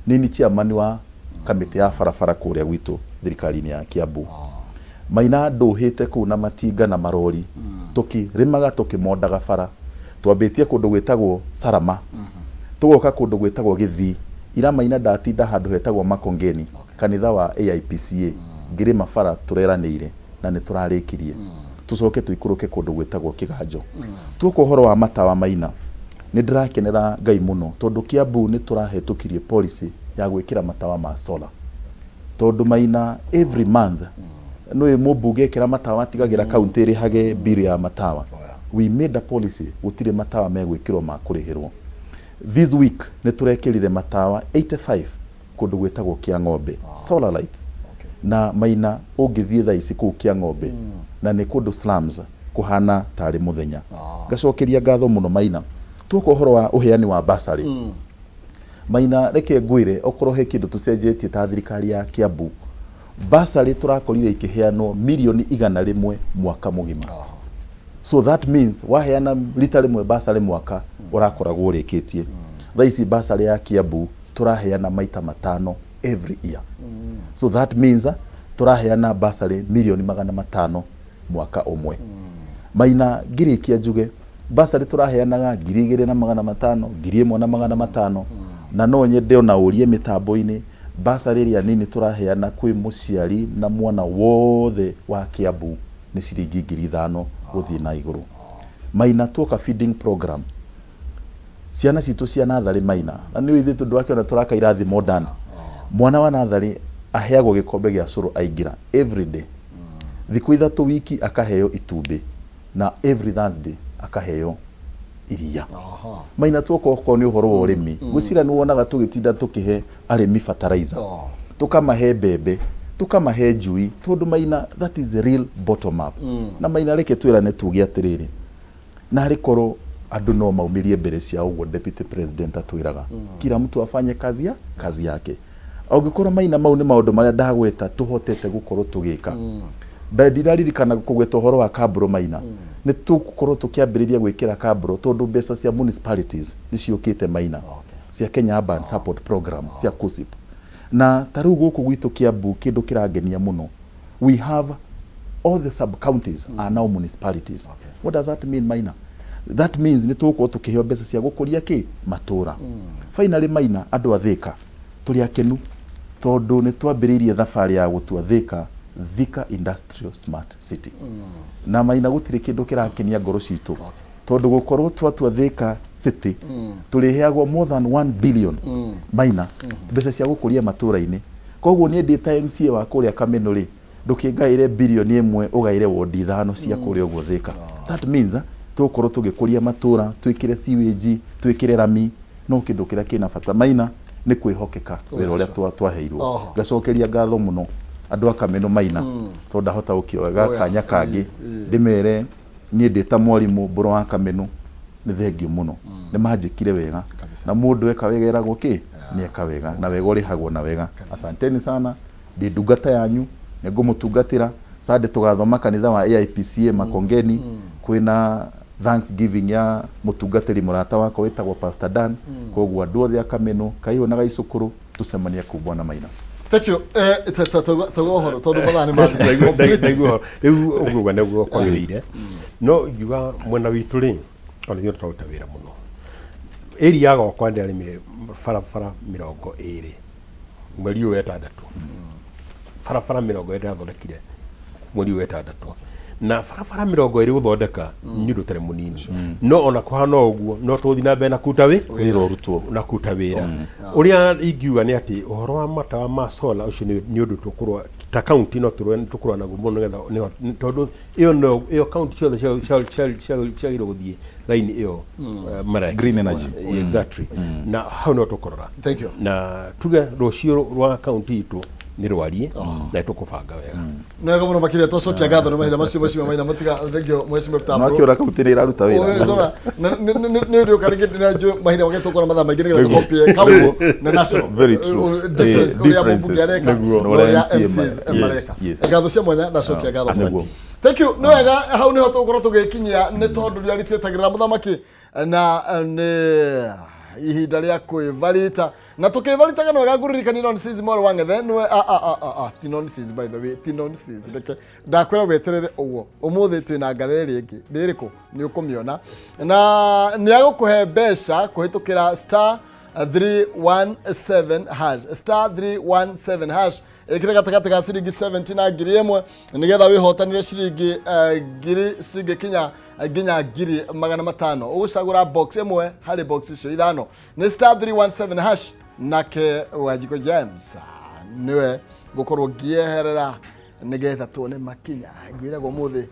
nĩ niĩ chairman wa kamĩtĩ ya barabara kũrĩa gwitũ thirikari-inĩ ya Kiambu. Maina ndũhĩte kũu na matinga na marori, tũkĩrĩmaga tũkĩmondaga bara. Twambĩtie kũndũ gwĩtagwo Sarama, tũgoka kũndũ gwĩtagwo Gĩthii. Ira Maina ndatinda handũ hetagwo Makongeni, kanitha wa AIPCA, ngĩrĩma bara tũreranĩire na nĩ tũrarĩkirie. Tũcoke tũikũrũke kũndũ gwĩtagwo Kĩganjo. Tuoka ũhoro wa matawa Maina, nĩ ndĩrakenera Ngai mũno tondũ Kiambu nĩ tũrahetũkirie policy ya gwĩkĩra matawa ma solar. Tondũ Maina every month nĩ mũmbunge ekĩra matawa atigagĩra county ĩrĩhage bill ya matawa. We made a policy gũtirĩ matawa megwĩkĩrwo ma kũrĩhĩrwo. This week nĩ tũrekĩrire matawa 85 kũndũ gwĩtagwo Kĩang'ombe, solar lights. Na Maina ũngĩthiĩ thaa ici kũu Kĩang'ombe na nĩ kũndũ slums kũhana tarĩ mũthenya. Ngacokeria ngatho mũno Maina. Tuoka ũhoro wa ũheani wa bursary. Maina reke ngwĩre okorwo he kĩndũ tũcenjetie ta thirikari ya Kiambu, bursary tũrakorire ikĩheanwo mirioni igana rĩmwe mwaka mũgima. So that means waheana rita rĩmwe bursary mwaka ũrakoragwo ũrĩkĩtie. Thaa ici bursary ya Kiambu tũraheana maita matano every year. So that means tũraheana bursary mirioni magana matano mwaka ũmwe. Maina ngĩrĩkia njuge bursary tũraheanaga ngiri igĩrĩ na magana matano, ngiri ĩmwe na magana matano, na no nyende ona ũrie mĩtambo-inĩ, bursary ĩrĩa nini tũraheana kwĩ mũciari na mwana wothe wa Kiambu nĩ ciringi ngiri ithano gũthiĩ na igũrũ. Maina tuoka feeding program, ciana citũ cia natharĩ Maina, na nĩ ithuĩ tondũ wakĩona tũraka irathi modern, mwana wa natharĩ aheagwo gĩkombe gĩa cũrũ aingĩra every day, thikũ ithatũ wiki akaheo itumbĩ, na every Thursday akaheo iria. Maina tuoka okorwo nĩ ũhoro wa ũrĩmi, ngwĩciria nĩ wonaga tũgĩtinda tũkĩhe arĩmi fertilizer, tũkamahe mbembe, tũkamahe njui, tondũ Maina that is the real bottom up. Na Maina reke twĩrane tuge atĩrĩrĩ, narĩ korwo andũ no maumĩrie mbere cia ũguo deputy president atwĩraga, kila mtu afanye kazi ya kazi yake. Angĩkorwo Maina mau nĩ maũndũ marĩa ndagweta tũhotete gũkorwo tũgĩka. Ndiraririkana kũgweta ũhoro wa Kabro Maina. Nĩ tũgũkorwo tũkĩambĩrĩria gwĩkĩra kabro tondũ mbeca cia municipalities nĩ ciũkĩte Maina, cia Kenya Urban Support Program, cia KUSIP. Na ta rĩu gũkũ gwitũ Kiambu kĩndũ kĩrangenia mũno, we have all the sub counties are now municipalities. What does that mean, Maina? That means nĩ tũgũkorwo tũkĩheo mbeca cia gũkũria kĩ matũra. Finally Maina, andũ a Thika tũrĩ akenu tondũ nĩ twambĩrĩirie thabarĩ ya gũtua Thika Thika Industrial Smart City. Na Maina gũtirĩ kĩndũ kĩrakenia ngoro citũ tondũ gũkorwo twatua Thika City tũrĩheagwo more than 1 billion Maina mbeca cia gũkũria matũra-inĩ. Koguo niĩ ndĩ ta MCA wa kũrĩa Kameno rĩ, ndũkĩngaĩre birioni ĩmwe ũgaĩre wondi ithano cia kũrĩa ũguo Thika. That means tũgũkorwo tũgĩkũria matũra, twĩkĩre sewage, twĩkĩre rami, no kĩndũ kĩrĩa kĩna bata Maina nĩ kwĩhokeka wĩra ũrĩa twaheirwo. Ngacokeria ngatho mũno andũ a Kameno Maina tondũ ndahota gũkĩoya gakanya kangĩ ndĩmere niĩ ndĩ ta mwarimũ Mbũrũ wa Kameno nĩ thengiũ mũno, nĩ manjĩkire wega na mũndũ eka wega eragwo kĩ nĩ eka wega na wega ũrĩhagwo na wega. Asanteni sana, ndĩ ndungata yanyu, nĩ ngũmũtungatĩra. Sunday tũgathoma kanitha wa AIPCA Makongeni, kwĩna thanksgiving ya mũtungatĩri mũrata wakwa wĩtagwo Pastor Dan, koguo andũ othe a Kameno, Kaihũ na Gaicũkũrũ tũcemanie kũu Bwana Maina. Thank you. Tauga ũhoro tondũ mathaa nĩ mathira. Ndaigua ũhoro. Rĩu ũguo ũguo nĩguo kwagĩrĩire. No ingiuga mwena witũ rĩ, ona ithuĩ tũraruta wĩra mũno. Area gwakwa ndĩrarĩmire barabara 20 mweri ũyũ wetandatũ. Barabara 20 ndĩrathondekire mweri ũyũ wetandatũ. Na barabara 20 gũthondeka nĩ ũndũ ũtarĩ mũnini. No ona kũhana ũguo no tũgũthiĩ na mbere na kũruta wĩ Wĩra ũrutwo. Na kũruta wĩra. Ũrĩa ingiuga nĩ atĩ ũhoro wa matawa ma solar ũcio nĩ ũndũ tũkũrũa ta county no tũrũe tũkũrũa naguo mũno nĩgetha tondũ ĩyo no ĩyo county ciothe ciagĩrĩirwo gũthiĩ raini ĩyo mareka. Green energy. Exactly. Na hau no tũkũrora. Thank you. Na tuge rũciũ rwa county itũ nĩ rwarie na tũkũbanga wega. Nĩ wega mũno makĩria, twacokia ngatho nĩ mahinda macio mheshimiwa Maina Matiga. Thank you, mheshimiwa Peter. No akĩũra kaunti nĩ ĩraruta wĩra. Nĩ ũndũ ũka rĩngĩ nĩ mahinda mangĩ tũkona mathaa maingĩ nĩgetha tũkopie county na national Very true. Difference ũrĩa Differences. mũmbunge areka Nĩguo. na ũrĩa MCA MCs mareka. Ngatho cia mwanya, ndacokia ngatho mũno. Nĩguo. Thank you. Nĩ wega, hau nĩho tũgũkorwo tũgĩkinyia nĩ tondũ rĩrĩa rĩtietagĩrĩra mũthamaki na nĩ ihinda rĩa kwĩbarita na tũkĩbaritaga nĩ wega ngũririkania nonsense mwaro wa ng'ethe nĩwe a a a a a ti nonsense, by the way, ti nonsense. Reke ndakwĩra weterere ũguo, ũmũthĩ twĩna ngathe ĩrĩa ĩngĩ nĩ ĩrĩkũ nĩ ũkũmĩona na nĩ agũkũhe mbeca kũhĩtũkĩra star 317 hash, star 317 hash. Ĩkĩre gatagatĩ ga ciringi 70 na 1000 nĩgetha wĩhotanire ciringi ngiri cingĩkinya nginya 500,000. Ũgũcagũra box ĩmwe harĩ box icio ithano, nĩ star 317 hash. Nake Wanjikũ James nĩwe ngũkorwo ngĩeherera nĩgetha tuone makinya ngwĩraga ũmũthĩ.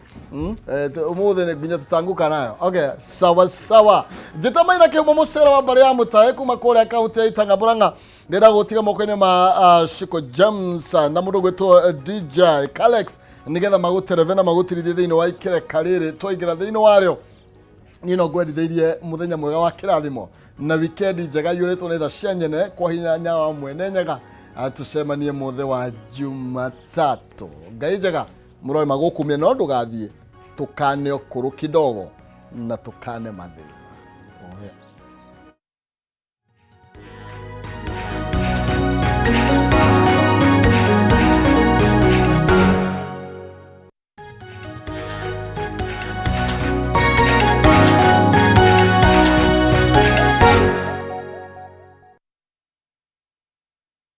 Ũmũthĩ nĩ nginya tũtanguka nayo. Okay, sawa sawa. Njĩta Maina Kĩhumo mũcere wa mbarĩ ya mũtae kuma kũrĩa kaunti ya Itanga Mũrang'a. Ndĩrenda gũtiga moko-inĩ ma Shiko James na mũndũ ũgwĩtwo DJ Kalex nĩgetha magũtereve na magũtirithie thĩinĩ wa ikereka rĩrĩ twaingĩra thĩinĩ warĩo. Niĩ no ngwendithĩirie mũthenya mwega wa kĩrathimo na wikendi njega yurĩtwo nĩ tha cia nyene kwa hinya wa mwene Nyaga. Tũcemanie mũthĩ wa Jumatatũ. Ngai njega mũroe magũkumia, no ndũgathiĩ tũkane ũkũrũ kidogo na tũkane mathĩ.